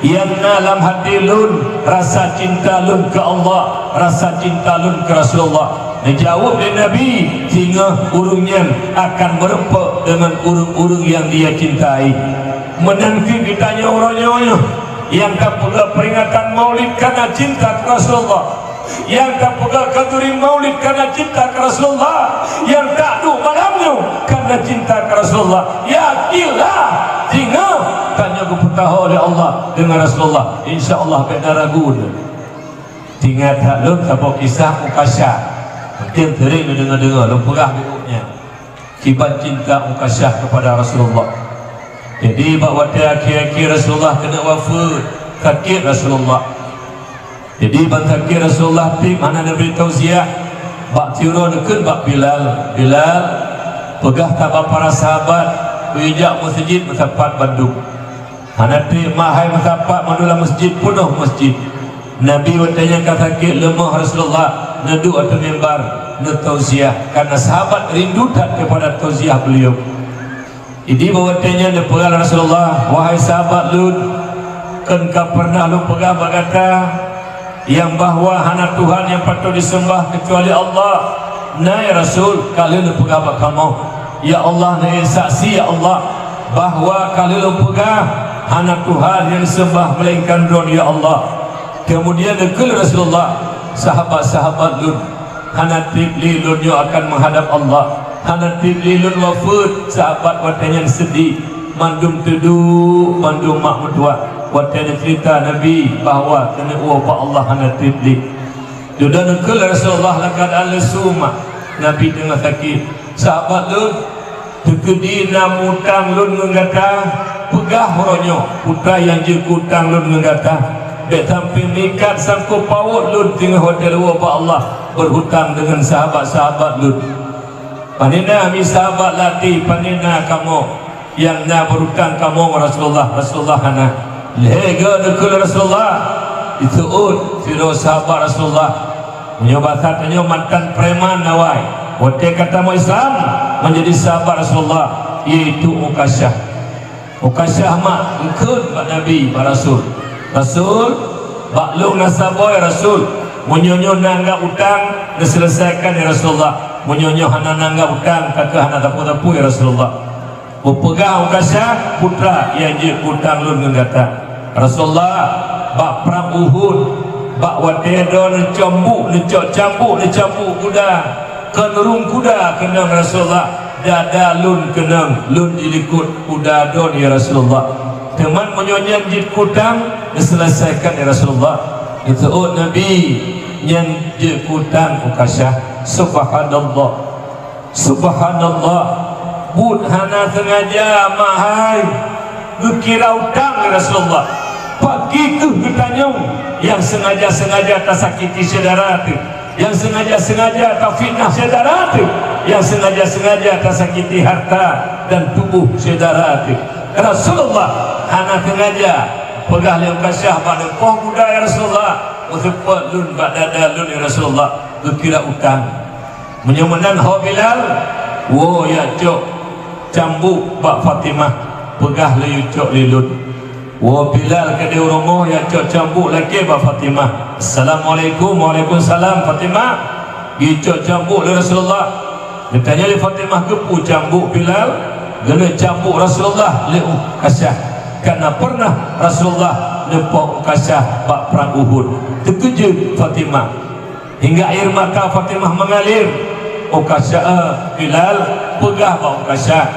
nyang na lam até lôn rasa cinta lôn keu Allah, rasa cinta lôn keu Rasulullah." Neujaweueb lé Nabi, "Singoh ureuëng nyan akan meureumpok deungon ureuëng-ureuëng nyang dia cintai." Meunan kheueh geutanyoe uroe nyoe nyang tapeugah peringatan Maulid karena cinta keu Rasulullah. Nyang tapeugah khanduri Maulid karena cinta keu Rasulullah, nyang taduek malam nyoe karena cinta keu Rasulullah. Yakinlah, singoh tanyoe geupeutaho lé Allah deungon Rasulullah. Insya Allah bék na ragu. Teuingat that lôn saboh kisah Ukasha. Mungkin sering neudeungoe-deungoe, lôn peugah di buet nyan. Kiban cinta Ukasha kepada Rasulullah. Jadi, bak watée akhé-akhé Rasulullah keuneuk wafeuet, sakét Rasulullah. Jadi, ban sakét Rasulullah tieb hana neubri tauziah, bak siuroe neukheun bak Bilal, "Bilal, peugah that bak para sahabat, keu jak meuseujid meusapat bandum." Hana treb mak hai meusapat, mandum lam meuseujid, peunoh meuseujid. Nabi watée nyan ka sakét leumoh Rasulullah, neuduek ateueh mimbar, neutauziah, karena sahabat rindu that kepada tauziah beliau. Jadi bak watée nyan neupeugah lé Rasulullah, "Wahai sahabat lôn, kon ka peureunah lôn peugah bak gata nyang bahwa hana Tuhan nyang patôt jiseumbah keucuali Allah?" "Na, ya Rasul, ka lheueh neupeugah bak kamoe." "Ya Allah, neuék saksi, ya Allah, bahwa ka lheueh lôn peugah hana Tuhan nyang jiseumbah meulaénkan Droe, ya Allah." Keumudian neukheun Rasulullah, "Sahabat-sahabat lôn, hana treb lé lôn nyoe akan meuhadab Allah. Hana treb lé lôn wafeuet." Sahabat watée nyan seudeh, mandum teuduek, mandum mak meutuah. Watée neuceurita Nabi bahwa keuneuk woe bak Allah hana treb lé. Dudoe neukheun Rasulullah lam keuadaan lesu mak, Nabi teungoh sakét. "Sahabat lôn, teukeudi na mutang lôn ngon gata, peugah uroe nyoe, peue nyang jeuet keu utang lôn ngon gata. Bék sampoe meuikat sangkot pawôt lôn teungoh watée lôn woe bak Allah beureutang deungon sahabat-sahabat lôn." "Pane na mi sahabat lati, pane na kamoe nyang na beureutang kamoe ngon Rasulullah?" "Rasulullah hana." Lhée goe neukheun Rasulullah, jiseuôt sidroe sahabat Rasulullah. Meunyoe basa tanyoe mantan preman awai, watée ka tamong Islam, manjadi sahabat Rasulullah, yaitu Ukasyah. Ukasyah mak geukheun bak Nabi, bak Rasul, "Rasul, bak lôn na saboh, ya Rasul. Meunyoe nyoe na anggab utang, neuseuleusaikan, ya Rasulullah. Meunyoe nyoe hana na anggab utang, ka keuh hana sapeue-sapeue, ya Rasulullah." Beupeugah Ukasyah, "Peue nyang jeuet keu utang lôn ngon gata?" "Rasulullah, bak prang Uhud, bak watée droe neucambuk, neucok cambuk, neucambuk kuda, kon rhueng kuda keunong Rasulullah, dada lôn keunong, lôn jilikot kuda droe, ya Rasulullah. Teuma meunyoe nyan jeuet keu utang, neuseuleusaikan, ya Rasulullah." Geuseuôt Nabi, "Nyan jeuet keu utang Ukasyah." Subhanallah. Subhanallah, buet hana seungaja, mak hai, geukira utang lé Rasulullah. Pakri keuh geutanyoe nyang seungaja-seungaja tasakiti syedara teuh, nyang seungaja-seungaja tafitnah syedara teuh, nyang seungaja-seungaja tasakiti harta dan tuboh syedara teuh. Rasulullah hana seungaja, peugah lé Ukasyah bak neupoh kuda, "Ya Rasulullah, meuseupôt lôn bak dada lôn, ya Rasulullah, geukira utang." "Meunyoe meunan ho Bilal, woe jak cok cambuk bak Fatimah, peugah lé yue cok lé lôn." Woe Bilal keudeh u rumoh jak cok cambuk lakée bak Fatimah. "Assalamualaikum." "Waalaikumsalam, Fatimah." Geucok cambuk lé Rasulullah. Geutanyong lé Fatimah, "Keupeue cambuk Bilal?" "Geuneuk cambuk Rasulullah lé Ukasyah. Kana peureunah Rasulullah neupoh Ukasyah bak prang Uhud." Teukeujeuet Fatimah. Hingga air mata Fatimah mengalir. Ukasyah, eh, Bilal, peugah bak Ukasyah,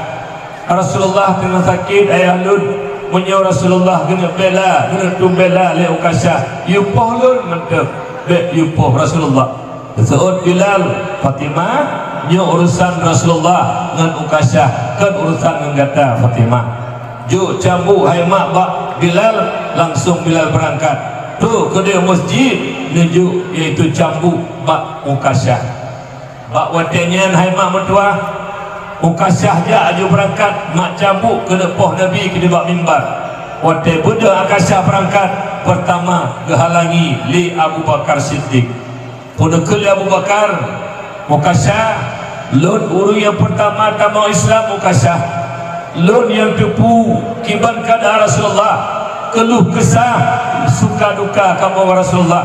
"Rasulullah teungoh sakét, ayah lôn. Meunyoe Rasulullah geuneuk bela, geuneuk tumbela lé Ukasyah, yue poh lôn mantong, bék yue poh Rasulullah." Geuseuôt Bilal, "Fatimah, nyoe urusan Rasulullah ngon Ukasyah, kon urusan ngon gata, Fatimah." Jok cambuk hai mak bak Bilal, langsong Bilal beurangkat. Trok keudeh u meuseujid, neujok, yaitu cambuk bak Ukasyah. Bak watée nyan hai mak meutuwah, Ukasyah jak laju beurangkat mak cambuk keuneuk poh Nabi keudeh bak mimbar. Watée beudôh Ukasyah beurangkat, peurtama geuhalangi lé Abu Bakar Siddiq. Peue neukheun lé Abu Bakar, "Ukasyah, lôn ureuëng nyang peurtama tamong Islam, Ukasyah. Lôn nyang teupeu kiban keuadaan Rasulullah, keuluh keusah, suka duka kamoe ngon Rasulullah.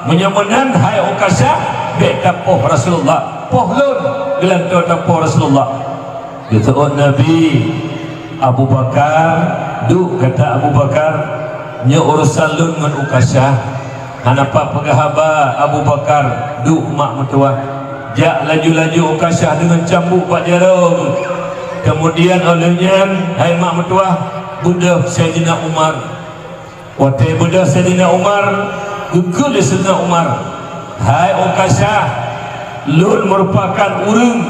Meunyoe meunan, hai Ukasyah, bék tapoh Rasulullah. Poh lôn, geulantoe tapoh Rasulullah." Geuseuôt Nabi, "Abu Bakar, duek gata Abu Bakar, nyoe urosan lôn ngon Ukasyah." Hana pat peugah haba Abu Bakar, duek mak meutuwah. Jak laju-laju Ukasyah deungon cambuk bak jaroe geuh. Keumudian óh lheueh nyan, hai mak meutuwah, beudôh Saidina Umar. Watée beudôh Saidina Umar, geukheun lé Saidina Umar, "Hai Ukasyah, lôn meurupakan ureuëng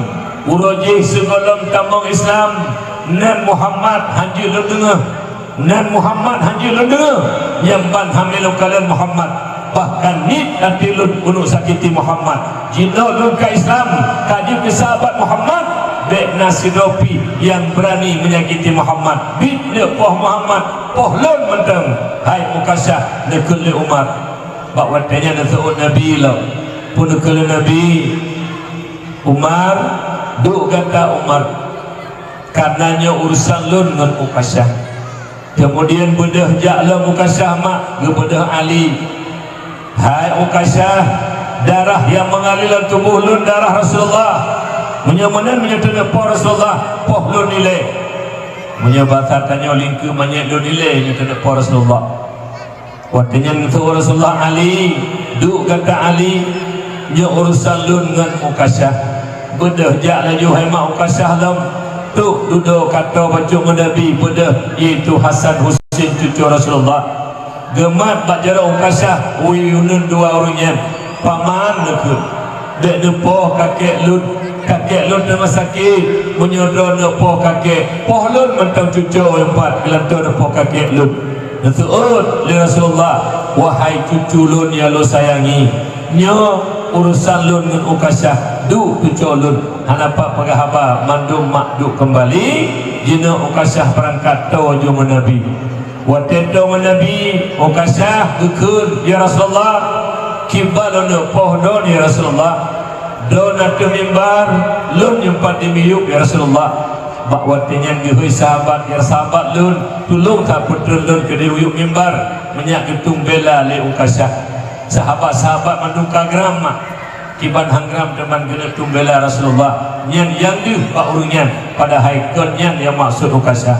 uroe jih sigohlom tamong Islam, nan Muhammad hanjeuet lôn deungoe. Nan Muhammad hanjeuet lôn deungoe, nyang ban hana lôn kalon Muhammad. Bahkan niet até lôn keuneuk sakiti Muhammad. Jinoe lôn ka Islam, ka jeuet keu sahabat Muhammad, bék na sidroe pih nyang beurani meunyakiti Muhammad. Biet neupoh Muhammad, poh lôn mantong, hai Ukasyah," neukheun lé Umar. Bak watée nyan neuseuôt Nabi lom. Peue neukheun lé Nabi, "Umar, duek gata Umar. Karena nyoe urusan lôn ngon Ukasyah. Kemudian beudôh jak lom Ukasyah mak geubeudôh Ali. "Hai Ukasyah, darah yang mengalir lam tuboh lôn darah Rasulullah. Meunyoe meunan, meunyoe teuneuk poh Rasulullah, poh lôn ilée. Meunyoe basa tanyoe lingkeue manyét lôn ilée, nyoe teuneuk poh Rasulullah." Watée nyan geuseuôt Rasulullah, "Ali, duek gata Ali, nyoe urusan lôn ngon Ukasyah." Beudôh jak laju hai mak Ukasyah lom, trok dudoe ka toe bacut ngon Nabi beudôh, yaitu Hasan Husein cucu Rasulullah. Geumat bak jaroe Ukasyah, uneun dua ureuëng nyan, "Paman," neukheun, "bék neupoh kakek lôn. Kakek lôn teuma sakét. Meunyoe droeneuh neupoh kakek, poh lôn mantong cucu nyang pat geulantoe neupoh kakek lôn." Neuseuôt lé Rasulullah, "Wahai cucu lôn nyang lôn sayangi, nyoe urusan lôn ngon Ukasyah, duek cucu lôn." Hana pat peugah haba, mandum mak duek keumbali, jinoe Ukasyah beurangkat toe ju ngon Nabi. Watée toe ngon Nabi, Ukasyah geukheun, "Ya Rasulullah, kiban lôn neupoh droeneuh, ya Rasulullah. Droeneuh ateueh mimbar, lôn nyang pat di miyueb, ya Rasulullah." Bak watée nyan geuhôi sahabat, "Ya sahabat lôn, tulông tapeutrön lôn keudeh u yueb mimbar, meunyak geutueng bela lé Ukasyah." Sahabat-sahabat mandum ka gram mak, kiban han gram teuma geuneuk tueng bela Rasulullah. Nyan nyang deuh bak ureuëng nyan, padahai kon nyan nyang maksud Ukasyah.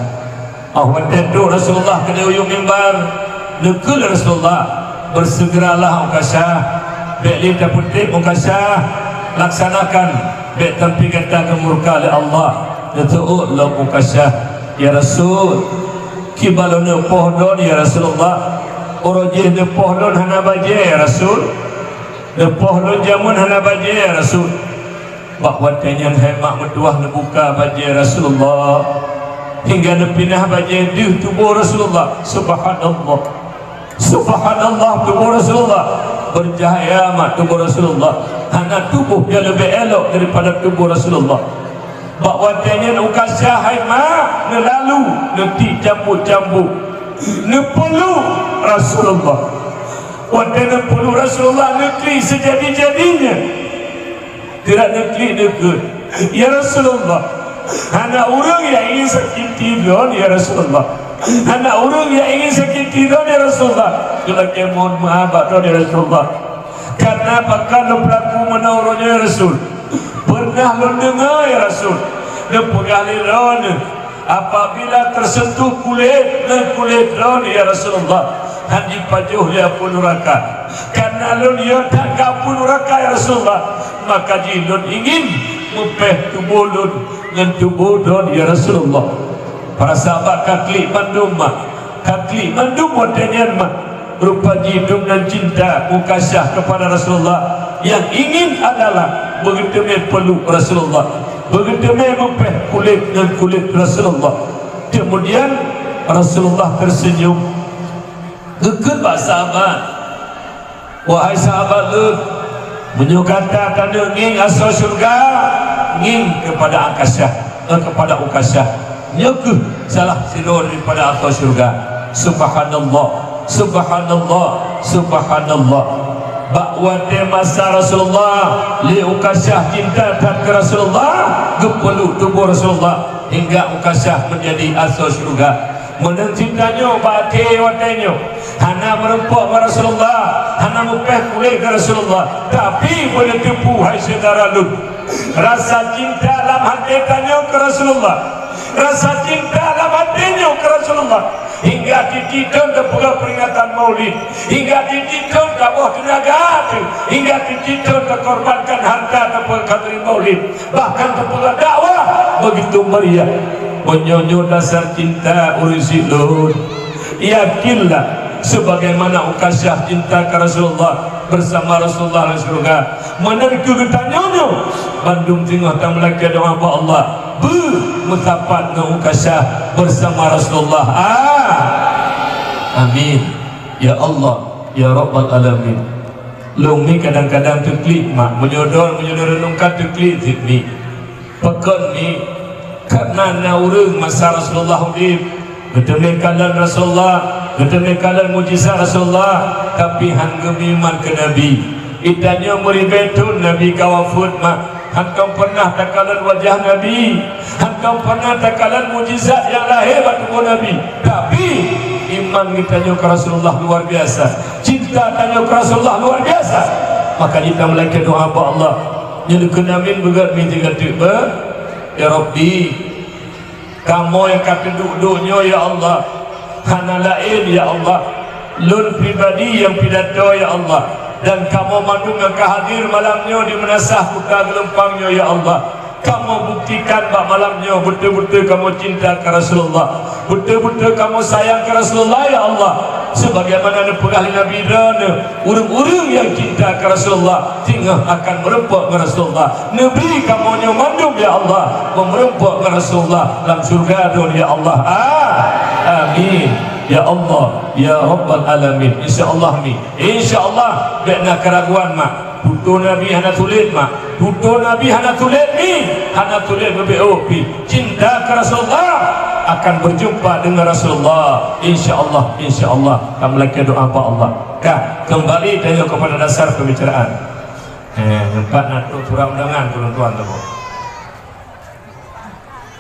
Óh watée trok Rasulullah keudeh u yueb mimbar, neukheun lé Rasulullah, "Beusegeralah Ukasyah, bék lé tapeutreb Ukasyah, laksanakan, bék sampoe gata geumurka lé Allah." Neuseuôt lom Ukasyah, "Ya Rasul, kiban lôn neupoh droeneuh, ya Rasulullah. Uroe jih neupoh lôn hana bajée, ya Rasul. Neupoh lôn jameun hana bajée, ya Rasul." Bak watée nyan hai mak meutuwah neubuka bajée Rasulullah, hingga neupinah bajée deuh tuboh Rasulullah. Subhanallah. Subhanallah, tuboh Rasulullah. Beucahya mak tuboh Rasulullah. Hana tuboh nyang leubeh elok daripada tuboh Rasulullah. Bak watée nyan Ukasyah hai mak neulalu, neutiek cambuk-cambuk, neupeluk Rasulullah. Watée neupeluk Rasulullah, neuklik seujadi-jadinya. Teurak neuklik neukheun, "Ya Rasulullah, hana ureuëng nyang ingin sakiti droeneuh, ya Rasulullah. Hana ureuëng nyang ingin sakiti droeneuh, ya Rasulullah. Lôn lakée mohon meu'ah bak droeneuh, ya Rasulullah. Karena pakon lôn peulaku meunoe uroe nyoe, ya Rasul. Pernah lôn deungoe, ya Rasul, neupeugah lé droeneuh, apabila tersentuh kulét ngon kulét droeneuh, ya Rasulullah, han jipajoh lé apui nuraka. Karena lôn yue that keu apui nuraka, ya Rasulullah, maka jih lôn ingin meupéh tuboh lôn ngon tuboh droeneuh, ya Rasulullah." Para sahabat ka klik mandum mak, ka klik mandum watée nyan mak. Rupa jih dum nan cinta Ukasyah kepada Rasulullah, yang ingin adalah beugeuteumé peluk Rasulullah, beugeuteumé meupéh kulét ngon kulét Rasulullah. Kemudian Rasulullah tersenyum. Geukheun bak sahabat, "Wahai sahabat lôn, meunyoe gata taneuk ngieng asoe syeuruga, ngieng kepada Akasyah, eh, kepada Ukasyah. Nyoe kheueh salah sidroe daripada asoe syeuruga." Subhanallah, subhanallah, subhanallah. Bak watée masa Rasulullah, lé Ukasyah cinta that keu Rasulullah, geupeluk tuboh Rasulullah hingga Ukasyah menjadi asoe syeuruga. Meunan cit tanyoe bak akhé watée nyoe, hana meurumpok ngon Rasulullah, hana meupéh kulét keu Rasulullah, tapi beuneuteupeue hai syedara lôn, rasa cinta lam até tanyoe keu Rasulullah, rasa cinta lam até nyoe keu Rasulullah, hingga tieb-tieb thon tapeugah peuringatan Maulid, hingga tieb-tieb thon taboh teunaga teuh, hingga tieb-tieb thon takorbankan hareuta tapeugah khatri Maulid. Bahkan tapeugah dakwah begitu meriah. Meunyoe nyoe dasar cinta ureuëng syiek lôn, yakinlah, sebagaimana Ukasyah cinta keu Rasulullah, bersama Rasulullah lam syeuruga, meunan keu geutanyoe nyoe, bandum singoh tameulakée doá bak Allah, beu meusapat ngon Ukasyah bersama Rasulullah. Ah. Amin. Ya Allah, ya Rabbal Alamin. Lôn mi kadang-kadang teuklik mak, meunyoe droe, meunyoe droe renungkan teuklik cit mi. Pakon mi? Karena na ureuëng masa Rasulullah udeb, geuteumé kalon Rasulullah, geuteumé kalon mukjizat Rasulullah, tapi han geumeuiman keu Nabi. Geutanyoe meuribée thon Nabi ka wafeuet mak, Hantom pernah takalon wajah Nabi, hantom pernah takalon mukjizat nyang lahé bak tuboh Nabi. Tapi, iman geutanyoe keu Rasulullah luar biasa, cinta tanyoe keu Rasulullah luar biasa. Maka jih tameulakée doá bak Allah. Nyoe keunan amin beugét mi tiga teuk beu, "Ya Rabbi, kamoe nyang ka teuduek-duek nyoe, ya Allah, hana laén, ya Allah, lôn pribadi nyang pidato, ya Allah, dan kamoe mandum nyang ka hadir malam nyoe di Meunasah Kuta Geulumpang nyoe, ya Allah, kamoe buktikan bak malam nyoe beutôi-beutôi kamoe cinta keu Rasulullah, beutôi-beutôi kamoe sayang keu Rasulullah, ya Allah, sebagaimana neupeugah lé Nabi Droeneuh, ureuëng-ureuëng nyang cinta keu Rasulullah singoh akan meureumpok ngon Rasulullah. Neubri kamoe nyoe mandum, ya Allah, meureumpok ngon Rasulullah lam syurga Droeneuh, ya Allah. Ah, amin. Ya Allah, ya Rabbal Alamin. Insya Allah, mi. Insya Allah, bék na keuraguan, mak. Tutoe Nabi hana sulet, mak. Tutoe Nabi hana sulet, mi. Hana sulet, beubeuôh pi. Cinta keu Rasulullah akan berjumpa dengan Rasulullah. Insya Allah, insya Allah. Kamoe lakée doá bak Allah. Ka, kembali tanyoe kepada dasar pembicaraan. Eh, nyoe pat na trok surat undangan keu lôn tuan teuh.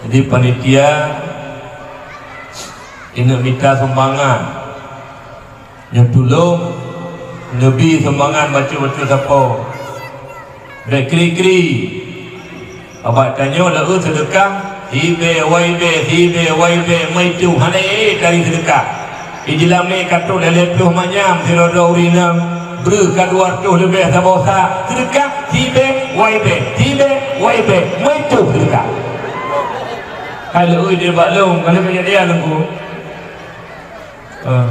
Jadi panitia inong mita sumbangan. Nyoe tulông neubi sumbangan bacut-bacut sapo. Bék kri-kri. Bak tanyoe le-eu seudeukah, hibée, waibée, hibée, waibée, meuitu hana ék tari seudeukah. Ijilam lé katrok lhée ploh manyam sidroe-droe ureuëng inong, breueh ka dua reutôh leubeh saboh sa, seudeukah, hibée, waibée, hibée, waibée, meuitu seudeukah. Hai le-eu ideh bak lôn, ka lheueh kejadian lôn ku. Ah,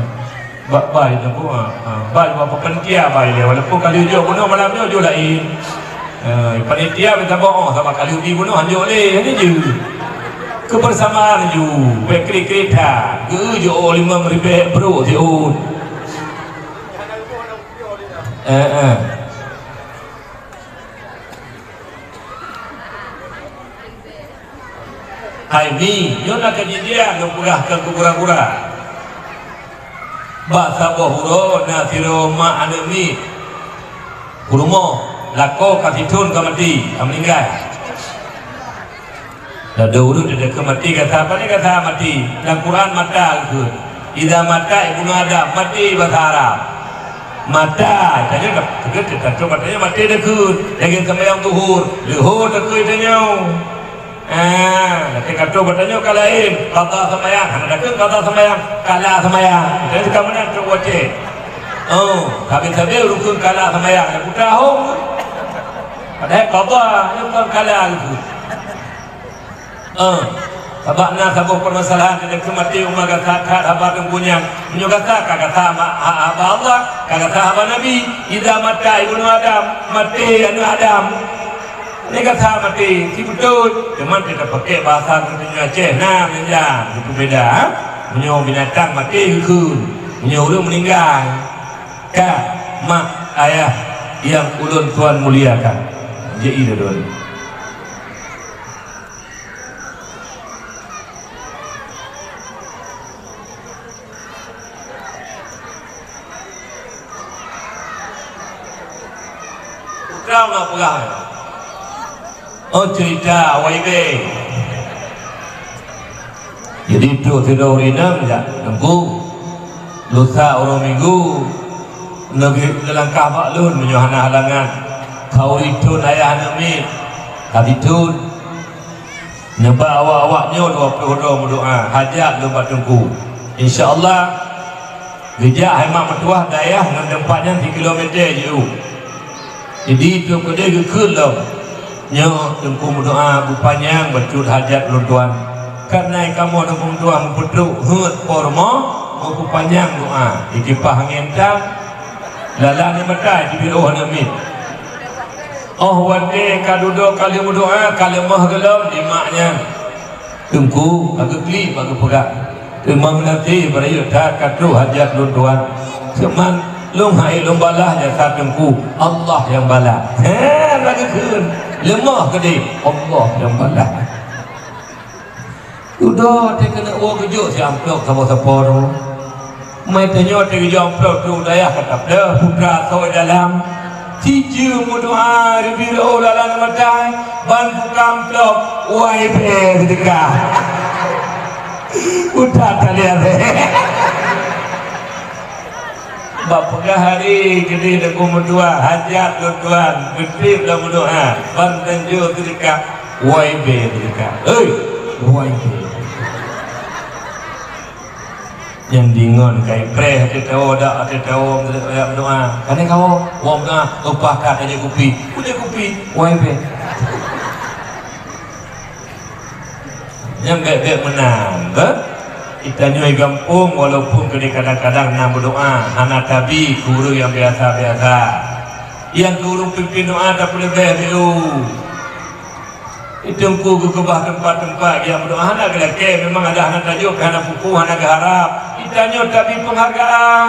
bak bai tu pun, ah, ah, bai bak panitia bai dia, walaupun ka lheueh jok bunoe malam nyoe jok laén. Ah, panitia minta boh, sabab ka lheueh bi bunoe hanjok lé, ini je. Kebersamaan ju, bék kri-kri that, geu jok limong ribée brok siôn. Eh, eh. Hai mi, nyoe na kejadian lôn peugah keu gura-gura. Bak saboh uroe na sidroe mak aneuk miet. Peurumoh, lakoe ka sithon ka maté, ka meuninggai. Ladôm ureuëng teudeungoe maté gata, pane gata maté. Lam Quran mata geukheun. Idza mata ibnu Adam, maté basa Arab. Mata, tanyoe dak, teuka, teuka, tanyoe maté dakeuet, lagée seumayang zuhur, leuhô dakeuet tanyoe. Ah, tapi ka trok bak tanyoe ka laén, qadha seumayang, hana dakeuet qadha seumayang, kala seumayang. Jadi ka meunan trok watée. Oh, sabe-sabe rukun kala seumayang, nyang putra hom. Padahai qadha, nyang kon kala rukun. Eh, sabab na saboh permasalahan di keumaté umat gata that haba teungku nyan. Meunyoe gata ka gata ma-, ha-, haba Allah, ka gata haba Nabi, "Idza mata ibnu Adam, maté aneuk Adam." Lé gata maté, si beutôi. Teuma teuka pakai bahasa geutanyoe Aceh, na meunyan, beubeda, ha? Meunyoe binatang maté geukheun, meunyoe ureuëng meuninggai, ka, mak, ayah nyang ulôn tuan muliakan. Jadi, dua-dua. Putra ma peugah. Oh, cerita Y B. Jadi, trok sidroe ureuëng inong jak, Teungku, lusa uroe Minggu, neubi neulangkah bak lôn meunyoe hana halangan. Ka ureuëng thon ayah aneuk miet, ka jithon. Neuba awak-awak nyoe dua ploh droe meudoá, hajat lôn bak Teungku. Insya Allah, geujak hai mak meutuah dayah ngon teumpat nyan sikilomète jiôh. Jadi, trok keudeh geukheun lom, "Nyoe Teungku meudoá beupanyang bacut hajat ulôn tuan. Kareuna kamoe Teungku meutuah meupeutrok heuet po rumoh, meupeupanyang doá." Jikipah angén tan, lala aneuk mata jibeuôh aneuk miet. Oh watée ka dudoe ka lheueh meudoá, ka leumoh gohlom di mak nyan. Teungku, ka geuklik bak geupeugah, "Teurimong geunaséh, beurayeuk that ka trok hajat lôn tuan. Seuman lôn han ék lôn balah jasa Teungku, Allah nyang balah." He, ka geukheun, leumoh keudeh, Allah nyang balah. Dudoe teuh keuneuk woe geujok si amplop saboh sapo droe. Meutanyoe teuh geujok amplop trok dayah ka tapeuleueh putra asoe dalam. Sijeuem meudoá ribee reuôh lala aneuk mata. Ban buka amplop, Y B seudeukah. Udah talian. Bak peugah hari keudeh Teungku meutuah, hajat lôn tuan, beutôi lôn meudoa, ban tanjong seudeukah, Y B seudeukah. Hei, Y B. Nyang deungon kai preh ateueh tawoe dak ateueh tawoe meudoa. Kane kawoe, woe meudoa, upah ka tajak kupi. Kujak kupi, Y B. Nyang bèk-bèk meunan, beh? Geutanyoe gampông, walaupun keudeh kadang-kadang na meudoa, hana tabi keu ureueng nyang biasa-biasa. Nyang keu ureueng pimpin doa tapeuleubeh beu. Teungku geukeubah teumpat-teumpat, geujak meudoa hana geulakèe, memang ada hana tajok, hana pukon, hana geuharap. Geutanyoe tabi peunghargaan.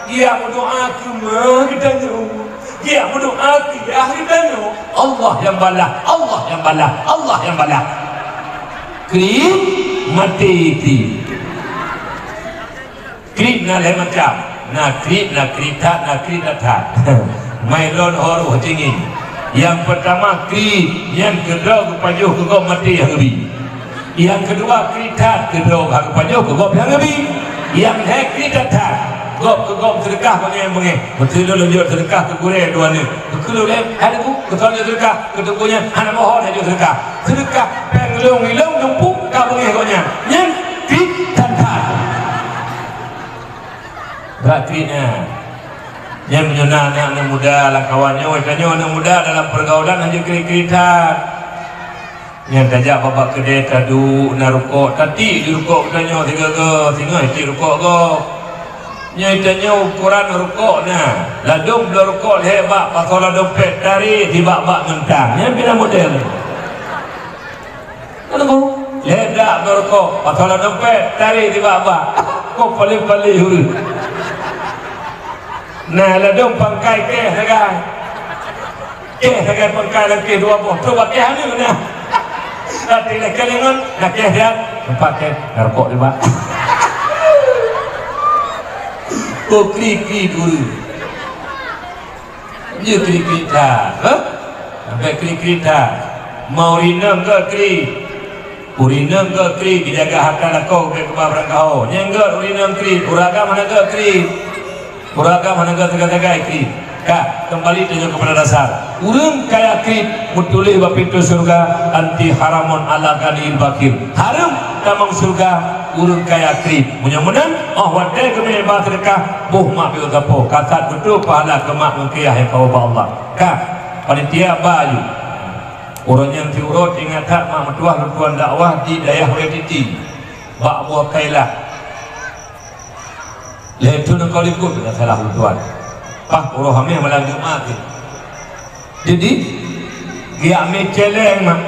Geujak meudoa keu ma geutanyoe. Geujak meudoa keu yah geutanyoe. Allah nyang balah, Allah nyang balah, Allah nyang balah. Kriet, maté kriet. Kriet na lhèe macam. Na kriet, na kriet that, na kriet that that. Mai lôn ho roh cingin. Nyang peurtama kriet, nyan keudroe geupajoh keu gob maté nyang geubi. Nyang keudua kriet that, keudroe geupajoh keu gob nyang geubi. Nyang lhèe kriet that that. Gob keu gob seudeukah gobnyan beungèh. Beutôi lôn jok seudeukah keu gurèe dua nyoe. Keu lôn lhèe, hai Teungku, keu soe seudeukah, keu Teungku nyan hana mohon laju seudeukah. Seudeukah péng lôn ilôn dumpeue ka beungèh gobnyan. Nyan kriet that that. Brat kriet nyan. Nyan meunyoe na aneuk-aneuk muda lam kawan nyoe, tanyoe aneuk muda dalam peurgaulan hana jeuet kriet-kriet that. Nyan tajak bak-bak keudè taduek na rukok, tatiek di rukok geutanyoe sigoe-goe, singoh tiek rukok gob. Nyan tanyoe ukoran rukok na, ladôm bloe rukok lhèe bak, pasoe lam dompet, tarek sibak bak ngon tang. Nyan pih na model. Kan, Bu? Lhèe dak bloe rukok, pasoe lam dompet, tarek sibak bak. Kok paléh-paléh ureueng. Na ladôm pangkai kèh sagai. Kèh sagai pangkai lam kèh dua boh. Coba kèh aneuk na. Tapi lé keulingon, na kèh siat. Empat kèh, na rukok sibak. Kok kri-kri dulu. Jeuet kri-kri that, hah? Sampai kri-kri that. Ma ureueng inong gèt kri. Ureueng inong gèt kri, geujaga hareuta lakoe, geupeugah barang kaho. Nyan gèt ureueng inong kri, ureueng agam hana gèt kri. Ureueng agam hana gèt sagai-sagai kri. Ka, keumbali tanyoe keupada dasar. Ureueng kaya kri, meutuléh bak pintoe syeuruga, "Anti haramun ala ghaniyil bakhil." Hareuem tamong syeuruga ureueng kaya kri. Meunyoe meunan, 'oh watèe geumè ba seudeukah, boh mak piôh sapo, ka that beutôi pahala keu mak ngon keu yah nyang ka ubak Allah. Ka, panitia ba aju. Uroe nyan siuroe teuingat that mak meutuah lôn tuan dakwah di dayah Wurèe Titi, bak Buah Kailah. Lhèe thôn nanggroe likot, dak salah lôn tuan. Paih uroe Hamèh malam Jumat nyan. Jadi, geujak mè cèlèng mak.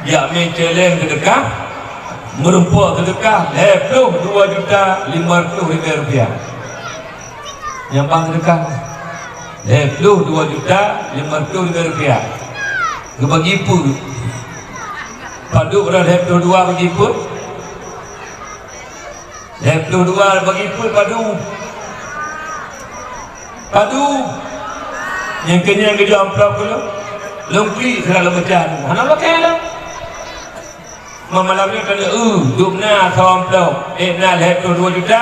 Geujak mè cèlèng seudeukah, meurumpok seudeukah lhèe ploh dua juta lima ratus ribèe rupiah. Nyang ban seudeukah lhèe ploh dua juta lima ratus ribèe rupiah. Geubagi peue? Padub lhèe ploh dua bagi peue? Lhèe ploh dua bagi peue padub? Padub. Nyang keunyan geujok amplop keu lôn. Lôn klik sira lôn baca. Hana lôn lakèe lôn. Malam nyoe ka lheueh, dum na saboh amplop. Eh, na lhèe ploh dua juta,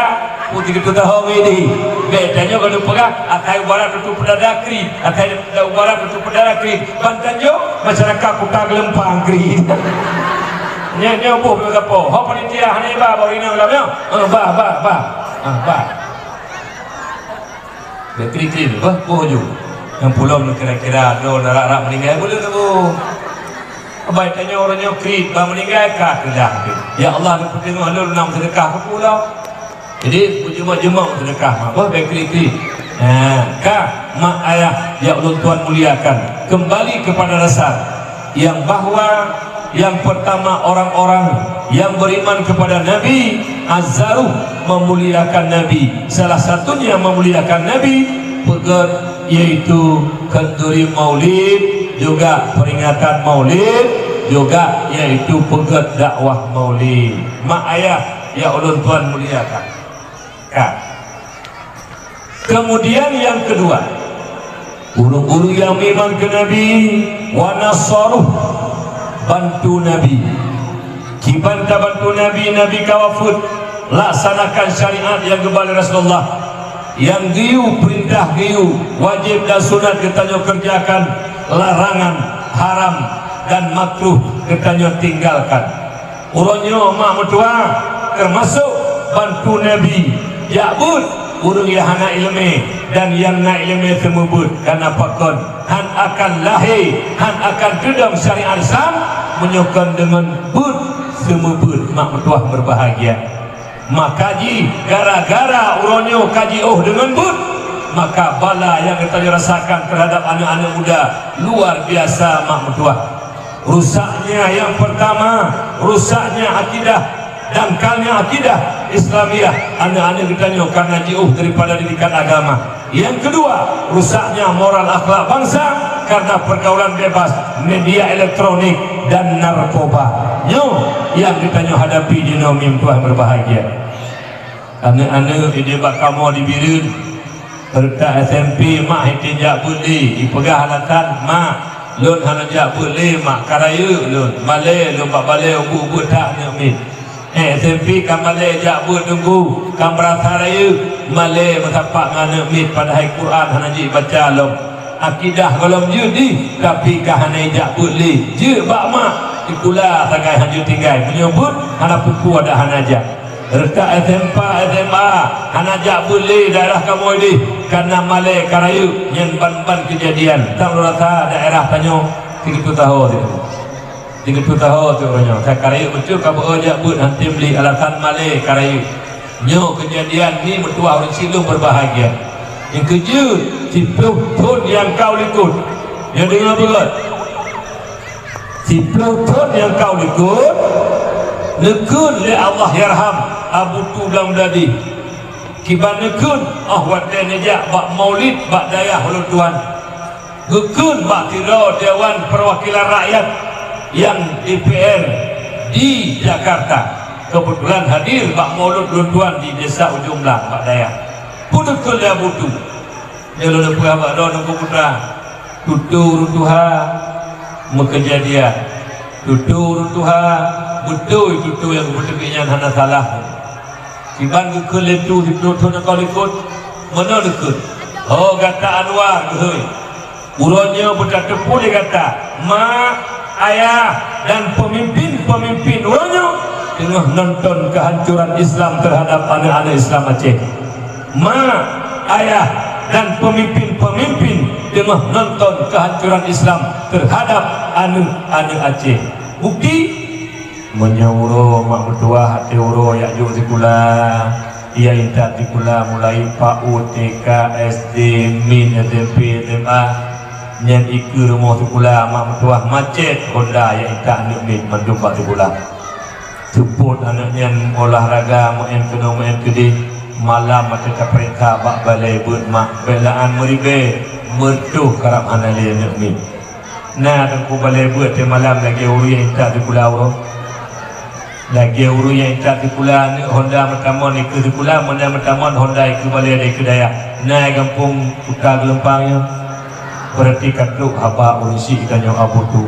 putih keu tahong ini. Bèk tanyoe ka lôn peugah, asai ubarat tutup peudada kri. Asai ubarat tutup peudada kri. Ban tanyoe, masyarakat Kuta Geulumpang kri. Nyan, nyoe boh lôn sapo. Ho panitia hana iba bak inong lam nyoe. Eh, ba, ba, ba. Ah, ba. Bèk kri-kri, bah, boh ju. Nyang pulom kira-kira droe na rak-rak meuninggai buleuen, boh. Abai tanyoe uroe nyoe kriet, bah meuninggai ka keudah. Ya Allah, neupeuteunoh lôn nam seudeukah keu pulo. Jadi, beujeumak-jeumak seudeukah, bah, bèk kri-kri. Nah, ka, mak ayah, nyang ulôn tuan muliakan. Kembali kepada dasar. Yang bahwa yang pertama orang-orang yang beriman kepada Nabi, azzaruh memuliakan Nabi. Salah satunya memuliakan Nabi, peugèt yaitu khanduri maulid, juga peringatan maulid, juga yaitu peugèt dakwah maulid. Mak ayah nyang ulôn tuan muliakan. Ka. Kemudian yang kedua, ureueng-ureueng nyang meuiman keu Nabi, Wa nasaruh, bantu Nabi. Kiban tabantu Nabi, Nabi ka wafeuet, laksanakan syariat nyang geuba lé Rasulullah. Nyang geuyue, peurintah geuyue, wajéb dan sunat geutanyoe keureujakan, larangan, haram dan makruh geutanyoe tinggalkan. Uroe nyoe mak meutuah, teumasok bantu Nabi, jak beuet ureuëng nyang hana iéleumé dan nyang na iéleumé seumeubeuet, kareuna pakon, hán akan lahé, hán akan teudong syariat Islam meunyoe kon deungon beuet seumeubeuet mak meutuah meubahgia. Maka jih gara-gara uroe nyoe ka jiôh deungon beuet, maka bala nyang geutanyoe rasakan teuhadap aneuëk-aneuëk muda luar biasa mak meutuah. Rusaknya yang pertama, rusaknya akidah, dangkalnya akidah Islamiyah aneuëk-aneuëk geutanyoe karena jiôh daripada didikan agama. Yang kedua, rusaknya moral akhlak bangsa karena pergaulan bebas, media elektronik dan narkoba. Nyoe nyang geutanyoe hadapi jinoe mim tuah berbahagia. Aneuëk-aneuëk idéh bak kamoe di Bireuen, Reutak S M P mak hitin jak beuet lé, ipeugah alasan, "Mak, lôn hana jak beuet lé, mak, ka rayeuk lôn, malée lôn bak balée ubeut-ubeut that aneuëk miet." Eh, S M P ka malée jak beuet teungku, ka meurasa rayeuk, malée meusapat ngon aneuëk miet padahai Quran hana jibaca lom. Akidah gohlom jeuet dih, tapi ka hana jak beuet lé, jeuet bak mak, sikula sagai hana jeuet tinggai, meunyoe beuet hana pukua dak hana jak. Reutak S M P, S M A, hana jak beuet lé daerah kamoe dih, kareuna malée ka rayeuk nyan ban-ban keujadian. Tam rasa daerah tanyoe sigeuteu taho situ. Sigeuteu taho situ uroe nyoe. Ka rayeuk beutôi ka beu jak beuet hantom lé alasan malée ka rayeuk. Nyoe keujadian ni meutuah ureuëng silom berbahagia. Nyang keujeuet, siplôh thon nyang ka u likot. Nyoe deungoe beugét. Siplôh thon nyang ka u likot, neukheun lé Allahyarham Abu Tu Blang Meudadi. Kiban neukheun, óh watée neujak bak maulid bak dayah ulôn tuan. Geukheun bak sidroe Dewan Perwakilan Rakyat nyang D P R di Jakarta. Keubeutulan hadir bak maulid ulôn tuan di Desa Ujong Blang bak dayah. Peue neukheun lé Abu Tu? Nyoe lôn peugah bak droeneuh Teungku Putra, tutoe ureuëng tuha meukeujadian. Tutoe ureuëng tuha, beutôi tutoe nyang geupeuteubiet nyan hana salah. Kiban geukheun lé Tu siplôh thon nyang ka u likot, meunoe neukheun, "Ho gata Anwar geuhôi, uroe nyoe beutateupeue lé gata, mak, ayah, dan peumimpén-peumimpén uroe nyoe teungoh nonton keuhancoran Islam teuhadab aneuëk-aneuëk Islam Aceh." Ma, ayah, dan peumimpén-peumimpén teungoh nonton keuhancoran Islam teuhadab aneuëk-aneuëk Aceh. Bukeuti, meunyoe uroe mak meutuah até uroe jak jok sikula, ya intat sikula mulai P A U, T K, S D, min, S M P, S M A, nyan ikeue rumoh sikula mak meutuah macet honda ya intat aneuëk min mandum bak sikula. Seupôt aneuëk nyan olahraga meu'en keunoe meu'en keudeh, malam até tapeuriksa bak balée beuet mak, bék laan meuribée, meureutoh karab hana lé aneuëk miet. Na teungku balée beuet teuh malam lagée ureuëng nyang intat sikula uroe. Lagée ureuëng nyang intat sikula aneuëk honda meutamong ikeue sikula, meunan meutamong honda ikeue balée dikeue dayah. Na gampông kuta geulumpang nyoe. Beurati ka trok haba ureuëng syiek geutanyoe Abu Tu.